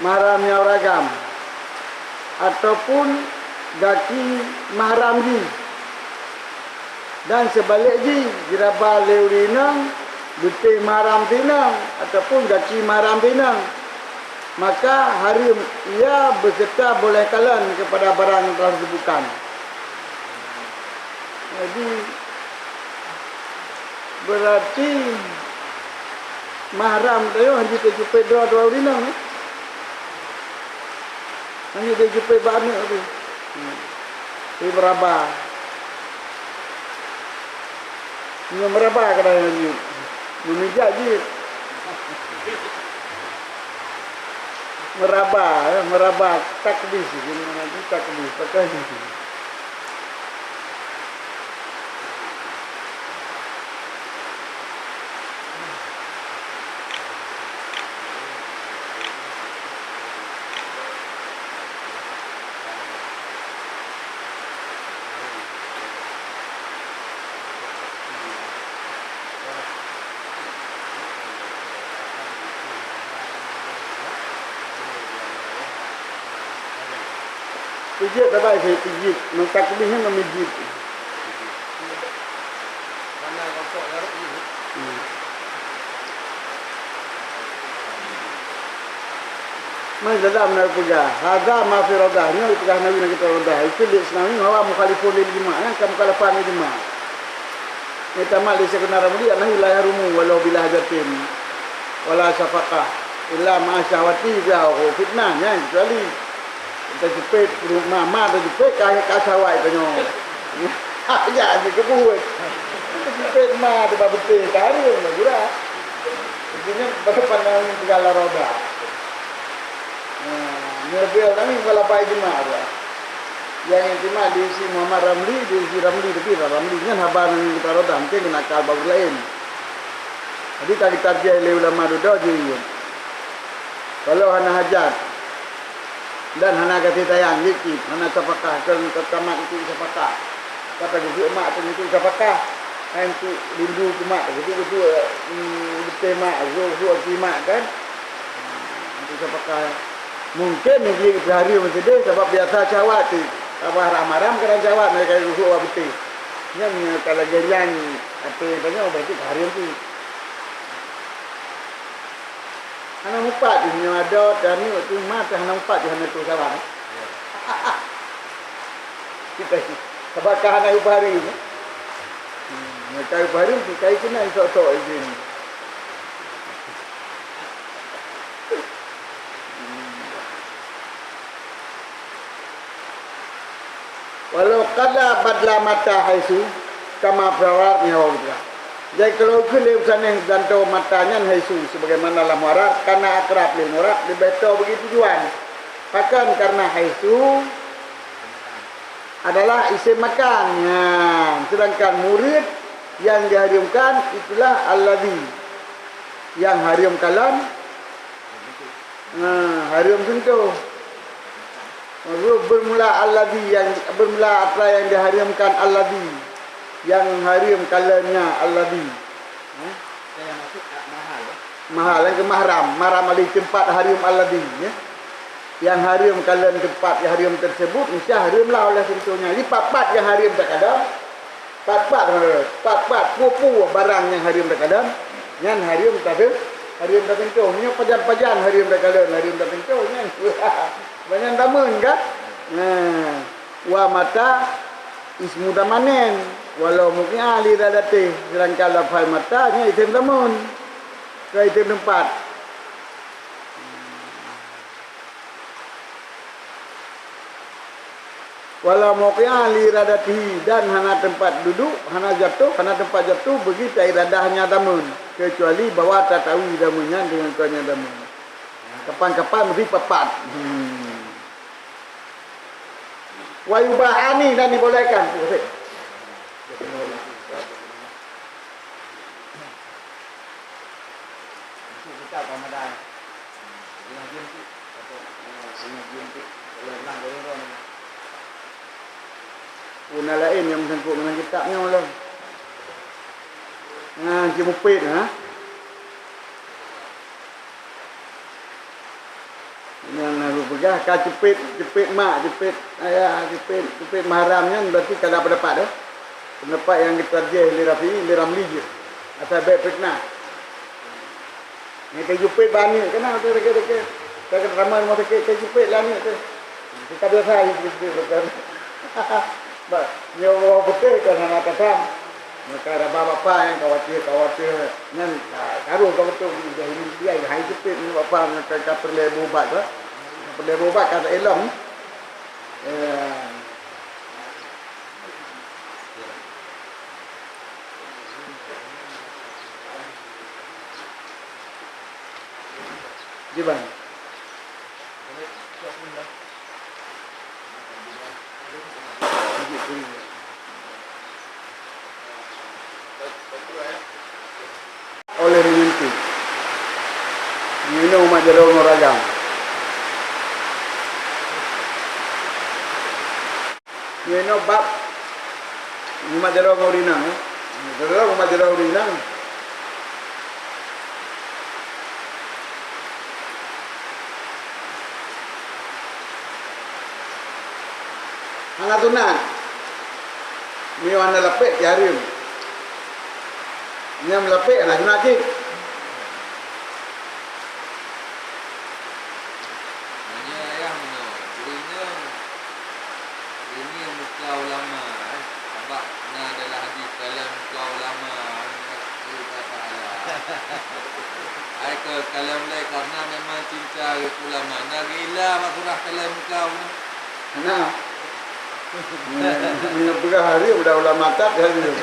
mahramnya ureueng agam, ataupun gaki mahram jih. Dan seubalek jih, jiraba lé ureueng inong beutéh mahram si inong ataupun gaki mahram si inong, maka hareuem ia beuseurta boleh kalon keupada barang nyang telah disebutkan. Jadi, beurati mahram tanyoe hana jiteupeue droe-droe ureueng inong, eh? Hana jiteupeue bak aneuk teuh. Hmm. Tapi meuraba. Nyoe meuraba kadang nyoe. Meumijak jih. Meuraba, ya, meuraba takbih, takbih, pakai. Pijit sabai, pijit. Meutakbih nyan meumijit. Hmm. Man dalam na peugah, "Hadza ma fi Raudhah." Nyoe peugah Nawawi na kitab Raudhah. Itu di Nawawi, "Wa huwa mukhalifun lil ijma'." Nyan ka mukhalafah ijma'. Nyan tamat di Syekhuna Ramli, "Annahu la yahrumu walau bila hajatin wala syafaqah illa ma'a syahwati, fa huwa fitnah." Nyan kecuali Teuceupet, ma, ma teuceupet ka, ka syahwat tanyoe. Ya, jeuet keu buet. Teuceupet ma teuba beutôi, ka hareuem lagèe dah. Intinya, pada pandangan peugah la Raudhah. Nah, nyoe dia kami mukhalafah ijma' dia. Nyang ijma' diisi Muhammad Ramli, diisi Ramli, tapi Ramli nyan haba nyang kitab Raudhah, mungkin keunan ka bak ureueng laén. Jadi, ka geutarjih lé ulama dudoe jeuet. Kalau hana hajat, Dan hana gaséh sayang, jeuet cit, hana syafaqah, kon tamat itu syafaqah. Kata geupeue mak tu itu syafaqah. Hai, untuk rindu keu mak, untuk, untuk, hmm, beuteh mak, untuk, untuk aki mak kan. Hmm, untuk siapa ka-, mungkin negeri Ibrahim meusideh sabab biasa syahwat tu. Sabab haram-haram kadang syahwat mereka ruhuk awak beuteh. Nyan, nyan kalau ganyan, apa yang tanya, berarti Ibrahim tu. Hana mupat tu, nyoe ada, dan nyoe tu, mata hana mupat tu, hana tu salah. Kita, sabab ka hana upah hari ni. Hmm, ka upah hari tu, kai kena sok-sok izin. Walau qala badla mata haitsu kama fil mu'arrad min hawa mudra. Jadi kalau ukeue lé usaneh gantoe mata nyan haitsu sebagaimana lam mu'arrad, kana aqrab lil murad, leubeh toe bagi tujuan. Pakon? Karena haitsu adalah isim makan. Nah, sedangkan murid yang diharamkan itulah alladzi, yang haram kalon. Nah, haram sentuh. Maksud bermula alladzi, yang bermula atra yang diharamkan alladzi. Yang haram kalonnya alladzi. Hah? Yang maksud kat mahal, ya? Mahal, yang ke mahram, mahram alladzi, tempat haram alladzi, ya. Yang haram kalon tempat yang haram tersebut, mesti haramlah oleh sentuhnya. Jadi pat-pat yang haram takalon, pat-pat, pat-pat, peue-peue barang nyang haram takalon, nyan haram tase-, haram tasentuh. Nyoe pajan-pajan haram takalon, haram tasentuh, nyan. Banyak tameun kan? Nah, wa mata ismu zamanin, walau muqi'a li iradatihi, sedangkan lafal mata nyan isim zaman, ke isim tempat. Walau muqi'a li iradatihi, dan hana tempat duduk, hana jatuh, hana tempat jatuh bagi ta iradahnya zaman, kecuali bahwa tatawi zaman nyan dengan tuannya zaman. Kapan-kapan mesti papat. Hmm. Wa yubahani, dan dibolehkan. Untuk kitab Ramadan. Pengajian tu, atau, eh, pengajian tu, kalau ulang dari orang. Guna lain yang meusangkut dengan kitab nyoe lom. Nah, cemupit, ha? Nyang laju peugah ka ceupet, ceupet mak, ceupet ayah, ceupet, ceupet mahram nyan berarti ka na pendapat, eh. Pendapat nyang geutarjih lé Rafi'i, lé Ramli jih. Asai bèk fitnah. Nyang ka ceupet bak aneuk, keunan beutôi, ka, ka, ka, ka ramé rumoh sakét, ka ceupet lé aneuk teuh. Ka biasa jih ceupet, bukan. Bah, nyoe ureueng putéh kon hana kasam. Maka raba bapak nyang khawatir-khawatir nyan, ka, ka rôh ka beutôi di jahili dia, hai ceupet nyoe bapak nyang ka, ka peureulèe beuubat, bah. Ka peureulèe beuubat ka ta ilong. Eh. Di mana? Oleh meunyentuh. Nyoe umat jaroe ngon ragam. Nyoe bab umat jaroe ngon ureueng inong, eh. Jaroe umat jaroe ureueng inong. Hana sunat. Meunyoe hana lapek, ya hareuem. Meunyoe lapek, hana sunat cit. Meunyoe ayah meunyoe, geurinyeung, geurinyeung muka ulama, eh. Sabab na dalam hadis, kalon muka ulama, eh, Allah Taala. Ai keu kalon lé karena memang cinta keu ulama. Na gila bak surah kalon muka ulama. Nah. Meunyoe peugah hareuem, udah ulama that hareuem.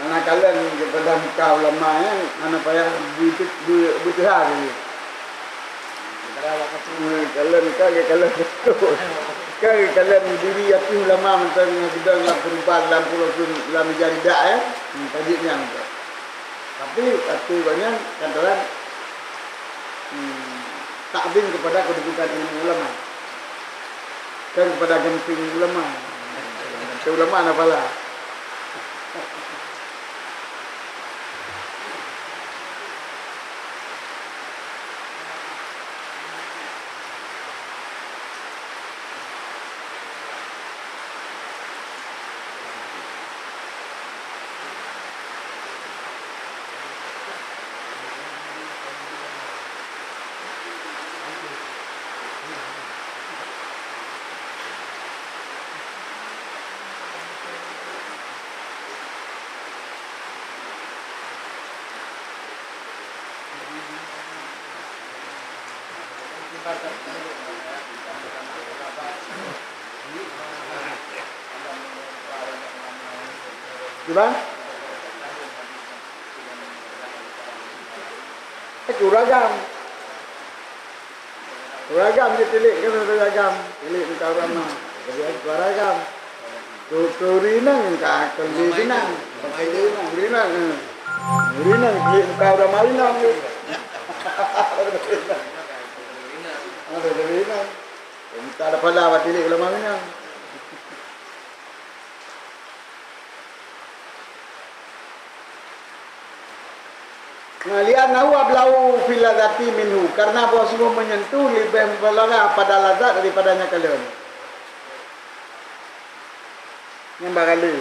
Mana kalon keupada muka ulama nyan, hana payah beu-, beu-, beuteuha lé. Kalon ka, kalon beutôi. Ka kalon diri ateueh ulama mantong nyang sidang lam keuriban, lam pulo, lam ija ridak, eh. Hmm, tajik nyan tu. Tapi, tapi banyak kan dalam, hmm, takzim kepada kedudukan ilmu ulama. Kan kepada genting ulama. Genting ulama na pala. Gimana? Eh, ureueng agam. Ureueng agam jitilik kan, ureueng agam. Tilik muka ureueng ma. Jadi ureueng agam. Tu, tu ureueng inong ka keuleubeh inong. Ureueng inong, eh. Ureueng inong tilik muka ureueng ma inong tu. Ada ureueng inong. Minta ada pahala bak tilik ulama inong. Nah, li'annahu ablaghu fil ladzati minhu, karena bahwasungguh menyentuh lebih mubalaghah pada lazat daripada nyang kalon. Nyang barale,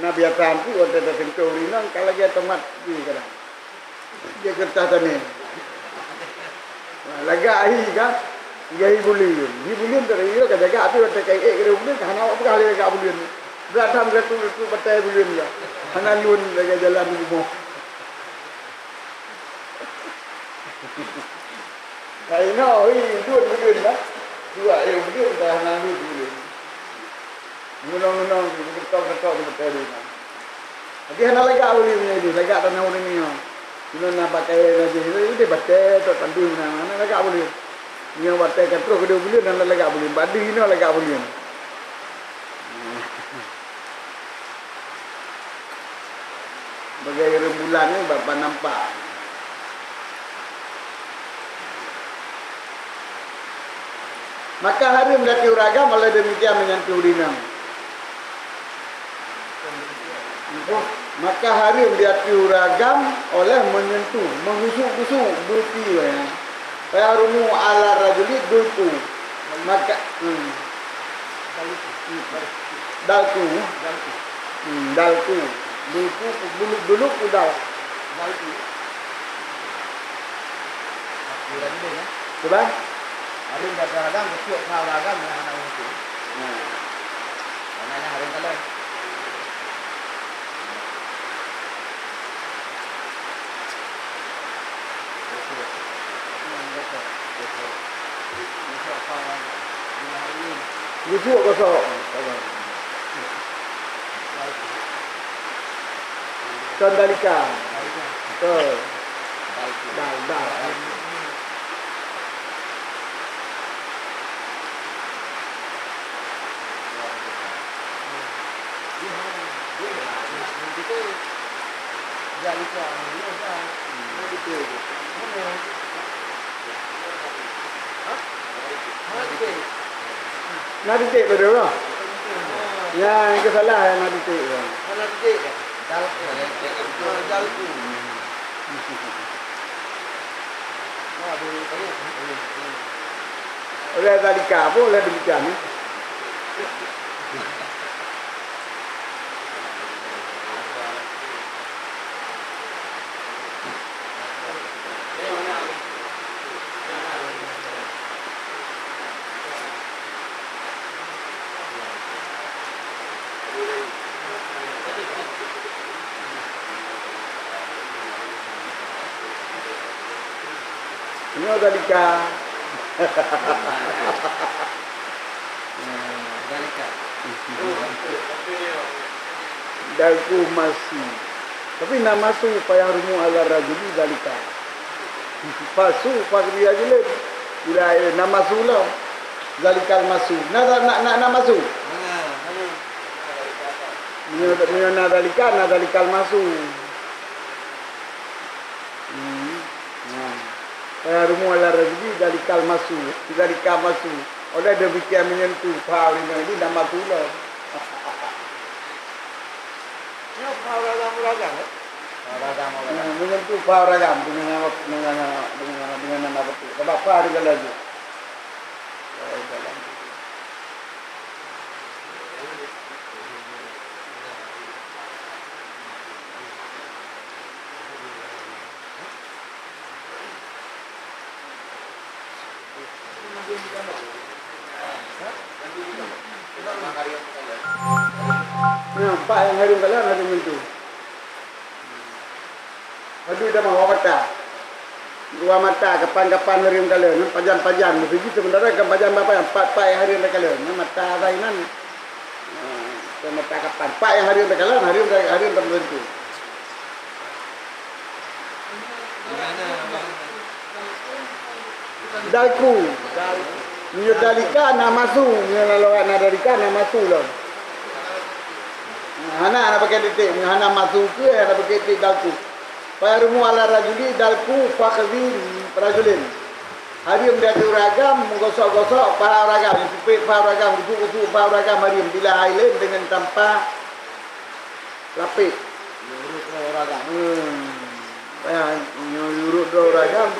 na biasa ampik watèe tasentuh ureueng inong ka lagèe tomat jih kadang. Dia kertas tani. Nah, lagak hi kan? Dia hi buleuen. Hi buleuen tak ada ka jaga, tapi watèe ka ék keu buleuen, ka hana awak peugah lé lagak buleuen. Brat tham geuretuk-retuk batai buleuen ya. Hana lôn lagèe jalan di rumoh. Ka inoe, hi, udon buleuen lah. Dua, eh, buleuen ka hana lôn buleuen. Ngunong-ngunong, geutok-geutok di batai buleuen. Tapi hana lagak buleuen nyoe, lagak tanah ureueng nyoe. Inoe na pakai lagi, itu dia batai tok tandu na, hana lagak buleuen. Nyoe batai ka troh keudeh buleuen, hana lagak buleuen. Bak deuh inoe lagak buleuen. Bagai rembulan ni bak nampak. Maka hareuem di ateueh ureueng agam oleh demikian menyentuh ureueng inong. Maka hareuem di ateueh ureueng agam oleh menyentuh, menggusuk-gusuk, beupi, ya. Fayahrumu 'ala rajuli dalku. Maka, hmm. Dalku. Hmm, dalku. Dalku. Dalku, dulu, dulu ku dal. Dalku. Cuba. Hareuem bak ureueng agam, keucut keu ureueng agam nyang hana ureueng tu. Nah. Karena nyan hareuem kalon. Geusuek gosok. Kon dalika. Betul. Dal, dal. Na titék pada ureueng. Ya, nyang salah na titék. Na titék. Dalku. Dalku. Oleh dalika pun oleh demikian. Nyoe dalika. Dalika. Dalku masu. Tapi na masu fayahrumu 'ala rajuli dalika. Pasu, fagriya jilid. Bila, eh, na masu lom. Zalikal masu. Na, na, na, na, na masu. Meunyoe, meunyoe na zalika, na zalikal masu. Hmm. Nah. Fayahrumu 'ala rajuli zalikal masu. Zalika masu. Oleh demikian menyentuh, paha ureueng inong ini na masu lom. Uragam, uragam, eh? Uragam, uragam. Hmm, menyentuh uragam dengan, dengan, dengan, dengan, dengan apa tu? Sebab apa dia jalan tu? Nyan, pat nyang hareuem kalon, hareuem linto. Padum tamah, wa mata. Wa mata, kapan-kapan hareuem kalon, pajan-pajan. Meuseujid seumeunara kan pajan, pat-pat nyang hareuem takalon. Nyan mata sainan. Nah, mata kapan. Pat nyang hareuem takalon, hareuem ta-, hareuem takalon linto. Dalku. Meunyoe dalika na masu, meunyoe na lawat na dalika na masu lom. Hana, hana pakai titik, meunyoe hana masu keu hana pakai titik dalku. Fayahrumu ala rajuli dalku fakhzi rajulin. Hareuem di ateueh ureueng agam meugosok-gosok paha ureueng agam, meusupet paha ureueng agam, gusuk-gusuk paha ureueng agam hareuem bila hai lén deungon tanpa lapék. Meunurot droe ureueng agam. Hmm. Payah, meunurot droe ureueng agam,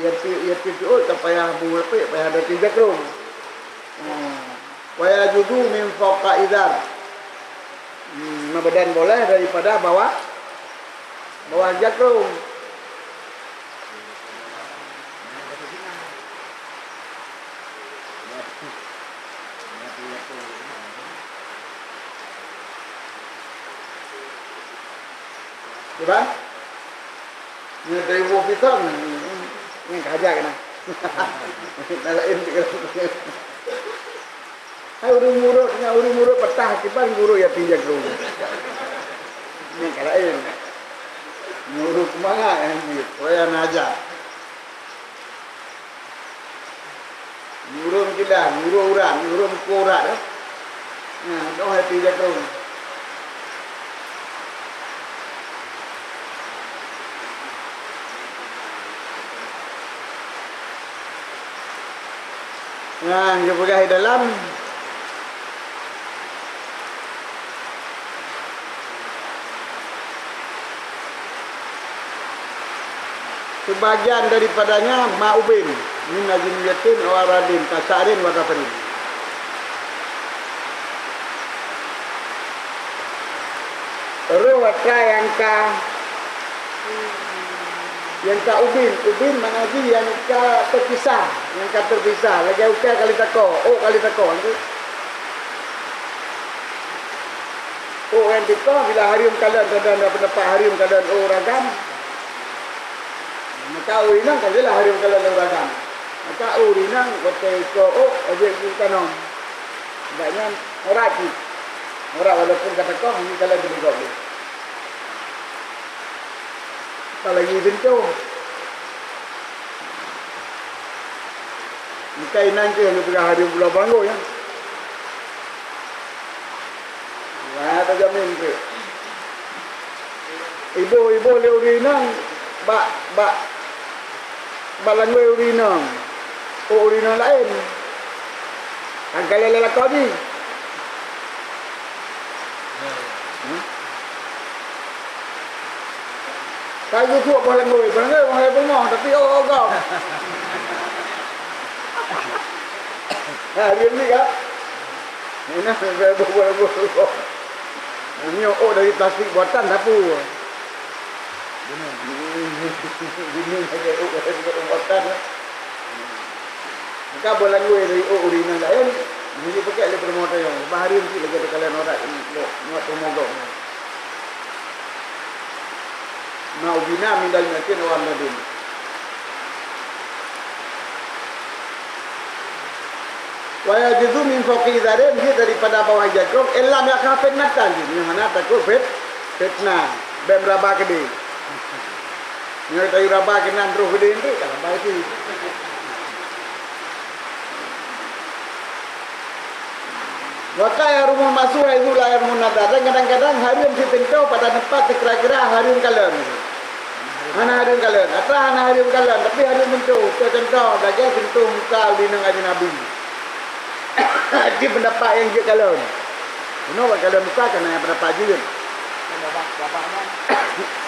ya pi-, ya pi-, piôh ka payah bu lapék, payah ada tiga krong. Hmm. Wa yajuzu min fauqa izar. Hmm, meubadan boleh daripada bawah, bawah jakrong. Cuba. Nyoe dari buah pisang, nyoe ka haja keunan. Nah, laén sikit. Hai ureueng murot, nyan ureueng murot patah, kiban gurot ya tinjak tu. Nyan ka laén. Murot keumangat nyan jih, payah na haja. Ureueng kilan, ureueng urat, ureueng muka urat, eh. Nah, doh hati jakrong. Nah, geupeugah di dalam. Seubagian daripadanya ma ubin, min ajniyatin aw aradin, ka sya'rin wa dhafrin. Roh atra nyang ka, nyang ka ubin, ubin makna jih nyang ka teupisah, nyang ka teupisah, lagèe ukai ka lheueh tako, ôk ka lheueh tako, tu. Ôk nyang teuka bila hareuem kalon, tanda-tanda peundapat hareuem kalon ôk ragam. Maka ureueng inong ka jeulaih hareuem kalon ôk ragam. Maka ureueng inong watèe iko ôk, ôk jeuet geutanom. Sebab nyan aurat cit. Aurat walaupun ka tako, ini kalon teupeugöt lé. Apalagi sentuh. Bukan inan tu yang dipeugah hareuem pulo banggôi, ya. Wah, tajamin tu. Iboh-iboh lé ureueng inong bak, bak, bak langgôi ureueng inong. Oh, ureueng inong laén. Angka lé lakoe jih. Hmm? Ka geusuek boh langgôi, boh langgôi, boh langgôi beungoh, tapi oh, oh, gom. Ha, dia ni kan? Ini sampai boh, boh, boh, boh. Ini oh dari plastik buatan sapu. Ini, ini, ini, ini, oh, dari buatan, ya. Maka boh langgôi dari ôk ureueng inong laén, meunyoe peukeue lé peurumoh tayong, bah hareuem cit lagèe teukalon aurat ngon peurumoh gob. Ma ubina min ajniyatin aw aradin. Wa yajuzu min fauqi izarin, jeuet daripada bawah jakrong, illam yakhaf fitnatan, jih nyoe hana takot fit-, fitnah, bèk meuraba keudéh. Nyoe tayue raba keunan roh geude nteuk, ka raba itu. Wa qad yahrumul masu haitsu la yahrumul nadhar. Dan kadang-kadang hareuem siteuntoe pada teumpat sikira-kira hareuem kalon. Hana hareuem kalon. Atra hana hareuem kalon, tapi hareuem sentuh. Contoh, lagèe sentuh muka ureueng inong ajnabi. Di pendapat nyang jeuet kalon. Bunoe bak kalon muka kana nyang pendapat jeuet. Babah, babah nyan,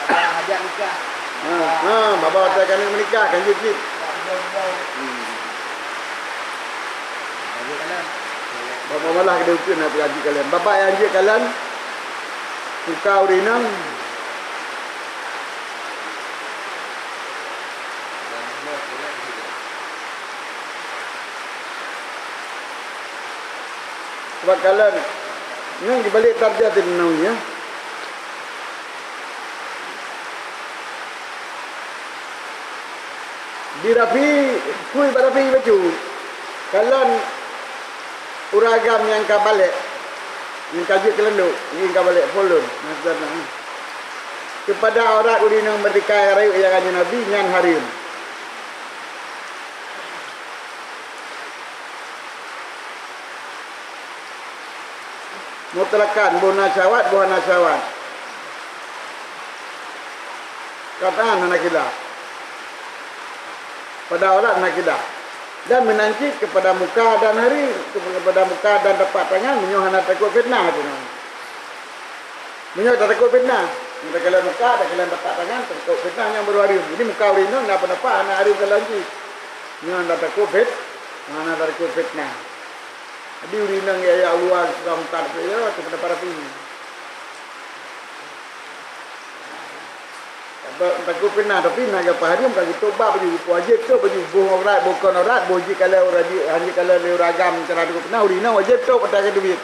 babah hajat nikah. Ha, ha, babah watèe keuneuk meunikah, kan jeuet cit. Babah bloe-bloe. Hmm. Babah malah keuneuk ukeue na peurajin kalon. Babah nyang jeuet kalon, muka ureueng inong. Sabab kalon, nyan dibalik tarjah di Nawawi, ya. Di Rafi, kui bak Rafi bacut. Kalon ureueng agam nyang ka balek, nyang ka jeuet keu landok, nyang ka balek, phôn lôn, maksud na. Keupada aurat ureueng inong meurdeka nyang rayeuk nyang rayeuk Nabi, nyan hareuem. Mutlaqan, boh na syahwat, boh hana syahwat. Kataan hana khilaf. Pada aurat hana khilaf. Dan meunan cit keupada muka dan hareuem, keupada muka dan tapak tangan, meunyoe hana takot fitnah tu. Meunyoe tatakot fitnah, meunyoe takalon muka, takalon tapak tangan, tatakot fitnah, nyan baru hareuem. Jadi muka ureueng inong na peundapat hana hareuem kalon cit. Meunyoe hana takot fit-, hana takot fitnah. Jadi ureueng inong ya, ya Allah, sudah muka tapi ya, tu pendapat Rafi. Takot fitnah, tapi na gapa hareuem ka geutobat baju, wajéb tu baju, boh aurat, boh kon aurat, boh jeuet kalon ureueng, jeuet kalon lé ureueng agam, cara takot fitnah, ureueng inong wajéb tu pada ke duit.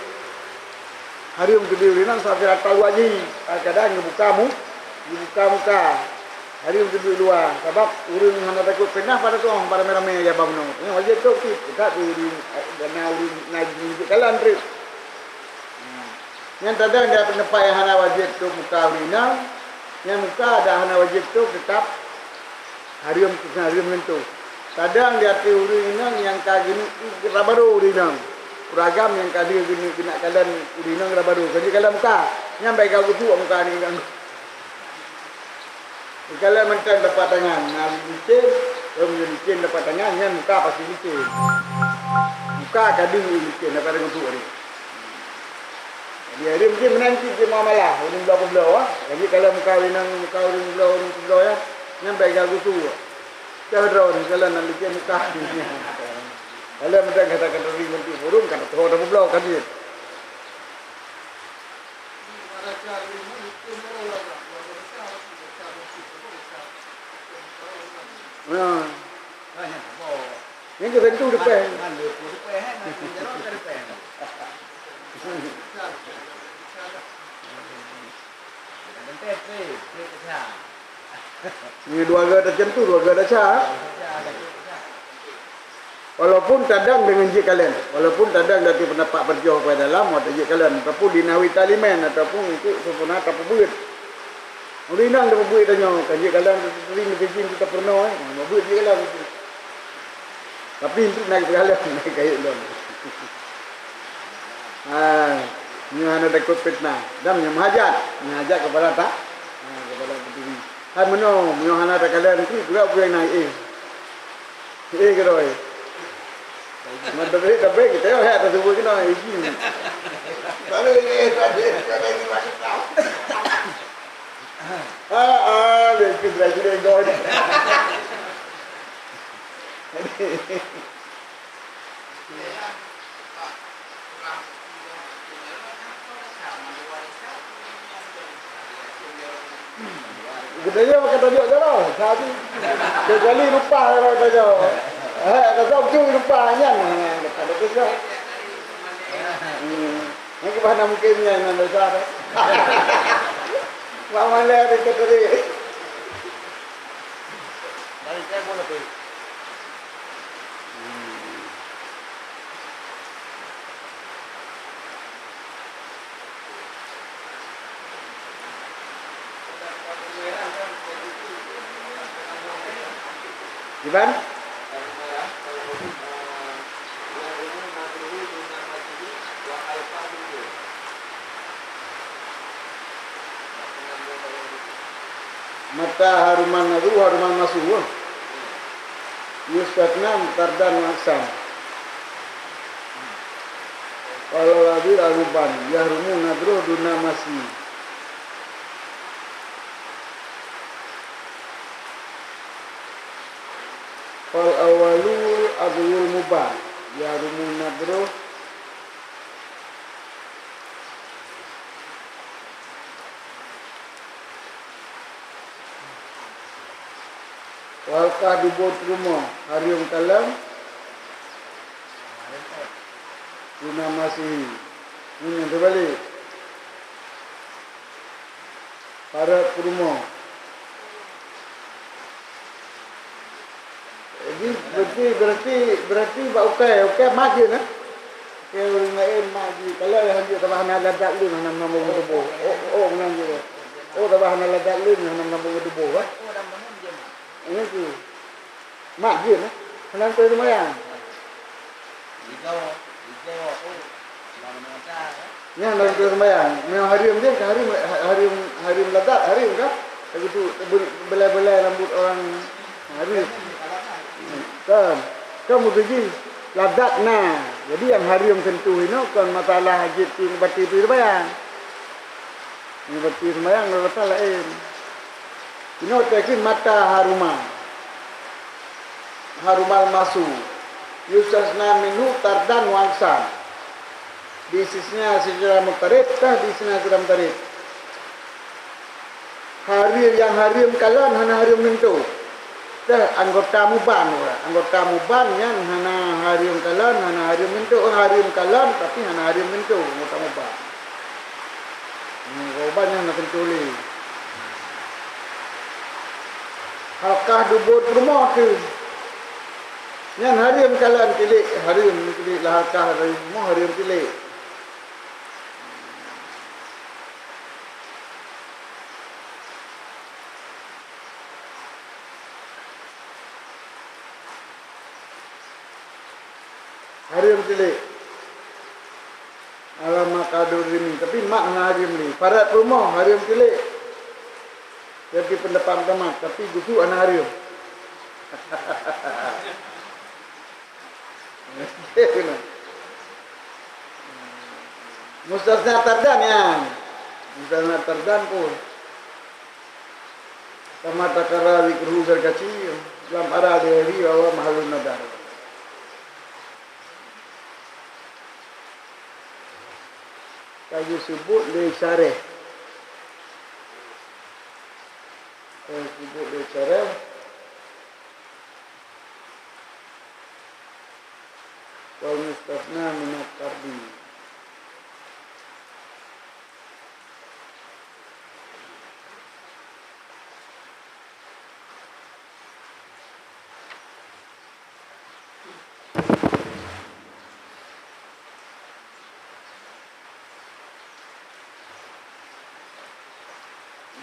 Hareuem teubiet ureueng inong sampoe rata wajhi, kadang geubuka mu-, geubuka muka. Hareuem teubiet luwa, sabab ureueng hana takot fitnah pada tueng, pada ramé-ramé ya bangon. Nyan wajéb tu cit, teutab ureueng, na ureueng na jeuet kalon trép. Nyan tadong di teumpat nyang hana wajéb tu muka ureueng inong, nyan muka dak hana wajéb tu teutab hareuem, hareuem ngon tu. Tadong di ateueh ureueng inong nyang ka geuneuk raba droe ureueng inong. Ureueng agam nyang ka lheueh geuneuk geunak kalon ureueng inong raba droe, ka jeuet kalon muka. Nyan bèk geutuek muka ureueng inong. Geukalon mantong tapak tangan, na licén, lom licén tapak tangan, nyan muka pasti licén. Muka ka deuh licén, daripada geutuek tadi. Jadi, hareuem jih meunan cit jih muamalah, ureueng bloe keubloe, ah. Jadi, kalau muka ureueng, muka ureueng bloe, ureueng keubloe, ya, nyan bèk geugusu. Cah droe, kalau nak licén muka. Kalau meunan kata-kata ureueng ngon forum, kata tuha dah peubloe, kan, jih. Ya. Nyan keuh tentu depan. Nyoe dua gata macam tu, dua gata ca. Walaupun tadong deungon jeuet kalon, walaupun tadong dari pendapat berjoh pada dalam, atau jeuet kalon, ataupun di nahwi taliman, ataupun untuk sempurna tapeubeuet. Ureueng inong tapeubeuet tanyoe, ka jeuet kalon, teurimong meuseujid tu tapeurunoe, eh, beuet jeuet kalon. Tapi untuk naik segala, naik kayuh lom. Ha, nyoe hana takot fitnah. Dan nyang meuhajat, meuhajat kepada ta-, ha, kepada berdiri. Hai meunoe, meunyoe hana takalon tu, gura peue nyang na éh. Éh keudroe. Meutabé, tabé kita yo hak tersebut kena izin. Tapi éh tadi, tadi masuk tahu. Ah, ah, dia ke belah sini kau ni. Geutanyoe ka tanyoe jaroe, sabe. Kecuali lupa kalau tanyoe. Eh, tasawuf tu lupa nyan. Kata betul dah. Hmm. Nyan keuh hana mungken nyan, nyan dosa dah. Mak malèe di keuturi. Dari saya pun lebih. Kiban? Mata haruman nadru, haruman masu. Yustatna tardan wa aksam. Kalau hadir aruban, yahrumu nadru duna masi. Fal awwalu adwul mubah, ya rumun nadroh. Wal kah dubur rumoh, hareuem kalon. Guna masih. Ini yang terbalik. Paret peurumoh. Jadi, berarti, berarti, berarti bak ukai, ukai mat jeuet, nah? Ukai ureueng laén mat jeuet. Kalau yang hanjeuet tabah hana ladat lé, hana meunan bangun tuboh. Oh, oh, meunan jeuet. Oh, tabah hana ladat lé, hana meunan bangun tuboh, bah. Ini tu. Mat jeuet, nah? Hana beutôi seumayang. Nyan dalam keuleuh sembahyang. Memang hareuem dia, hareuem, hareuem, hareuem ladat, hareuem kan? Begitu, be-, belai-belai rambut orang, hareuem. Kan? Kan begitu jih. Ladat na. Jadi, nyang hareuem sentuh inoe kon masalah jeuet pih bati pih sembahyang. Nyang bati sembahyang, rasa laén. Inoe takheun mata haruma. Harumal masu. Yustasna minhu tardan wa aksan. Diistisna secara mutarib, tah diistisna secara mutarib. Hareuem, nyang hareuem kalon hana hareuem linto. Tah anggota muban, anggota muban nyan hana hareuem kalon, hana hareuem linto. Oh, hareuem kalon tapi hana hareuem linto anggota muban. Hmm, korban nyan na keuntueng lé. Halkah dubur peurumoh teuh. Nyan hareuem kalon tilék, hareuem tilék lah halkah dari rumoh hareuem tilék. Hareuem tilék. Alam makadul rimi. Tapi mat hana hareuem lé. Paret peurumoh hareuem tilék. Jadi pendapat mat, tapi geusu hana hareuem. Mustasna tardan nyan. Mustasna tardan pun. Kama takarra dzikruhu zal kacil, lam ara dihari wa huwa mahallun nadar. Ka geuseubuet lé syarah. Ka geuseubuet lé syarah. Wal mustasna minat tardi.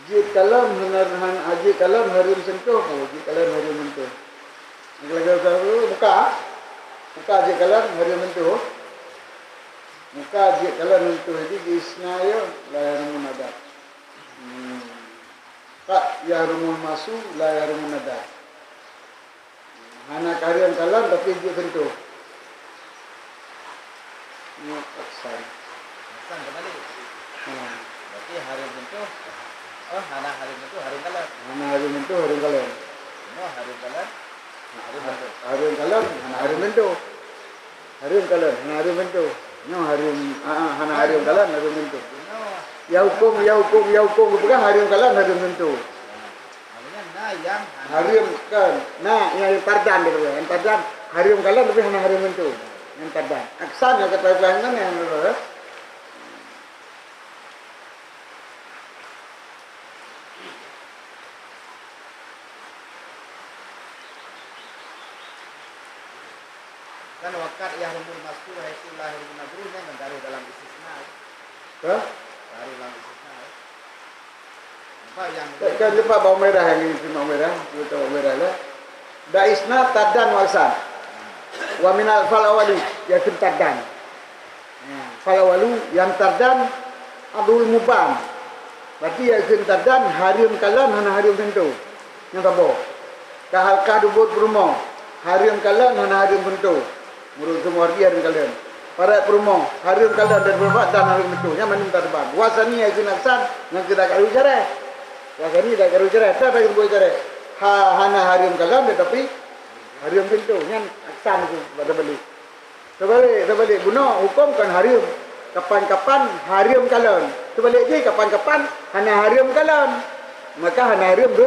Jeuet kalon hana, hana, jeuet kalon hareuem sentuh, oh, jeuet kalon hareuem sentuh. Lagèe, lagèe, buka. Buka jeuet kalon hareuem sentuh. Buka jeuet kalon sentuh, jadi di isna ya, la yahrumun nadar. Hmm. Ka yahrumul masu, la yahrumun nadar. Hana hareuem kalon, tapi jeuet sentuh. Nyoe aksan. Aksan terbalik. Hmm. Berarti hareuem sentuh. Oh, hana hareuem sentuh, hareuem kalon. Hana hareuem sentuh, hareuem kalon. Nyoe hareuem kalon, hareuem sentuh. Hareuem kalon, hana hareuem sentuh. Hareuem kalon, hana hareuem sentuh. Nyoe hareuem, ah, ah, hana hareuem kalon, hareuem sentuh. Nyoe. Ya hukum, ya hukum, ya hukum geupeugah hareuem kalon, hareuem sentuh. Nah, maksudnya na yang hana. Hareuem kan. Na yang tardan dia kata. Yang tardan hareuem kalon tapi hana hareuem sentuh. Yang tardan. Aksan yang kata Ibrahim kan yang, eh? Kan wa qad yahrumul masu haitsu la yahrumun nadru nyan meugaréh dalam istisna. Hah? Garéh dalam istisna. Nampak yang kan, kan lupa bawang merah yang ini, bawang merah, kita bawang merah lah. Da isna tardan wa aksan. Wa minal fal awali, ya, tardan. Fal awalu nyang tardan adwul mubham. Berarti nyang kheun tardan hareuem kalon hana hareuem sentuh. Nyang saboh. Ka halkah dubur peurumoh, hareuem kalon hana hareuem sentuh. Meureuet seumua hareuem kalon. Paret peurumoh, hareuem kalon dan beureubat dan hareuem sentuh. Nyang mandum tarban. Wasani nyang kheun aksan, nyang keuh dak karu carée. Wasani dak karu carée. Dak karu carée. Ha, hana hareuem kalon tetapi Hareuem pintoe, nyan aksan tu bak teubalek. Teubalek, teubalek bunoe huköm kon hareuem. Kapan-kapan hareuem kalon. Teubalek jih kapan-kapan hana hareuem kalon. Maka hana hareuem tu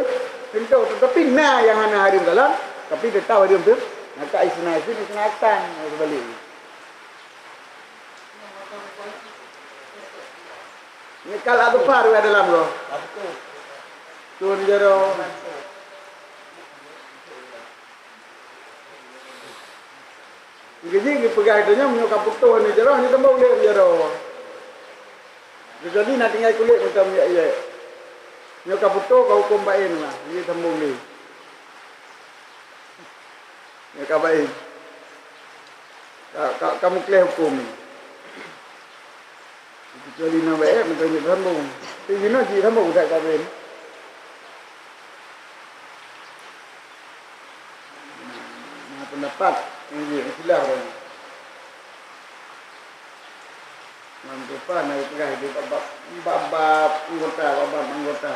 pintoe. Tetapi na nyang hana hareuem kalon, tapi teutap hareuem tu. Maka isna isim, isna aksan. Teubalek. Nyeukal ateueh ruwah dalam goh. Tun jaroe. Geujih geupeugah geutanyoe meunyoe ka putôh nyoe jaroe, nyoe teumbong lé jaroe. Kecuali na tinggai kulét mantong yek-yek. Nyoe ka putôh, ka huköm baén lah, nyoe teumbong lé. Nyoe ka baén. Ka, ka, ka meukleh huköm nyoe. Kecuali na baét mantong jeuet sambong. Tapi jinoe jeuet sambong that ka baén. Na pendapat nyang jeuet khilaf ureueng. Lam tufa na geupeugah di bab-bab, bab-bab anggota, bab-bab anggota.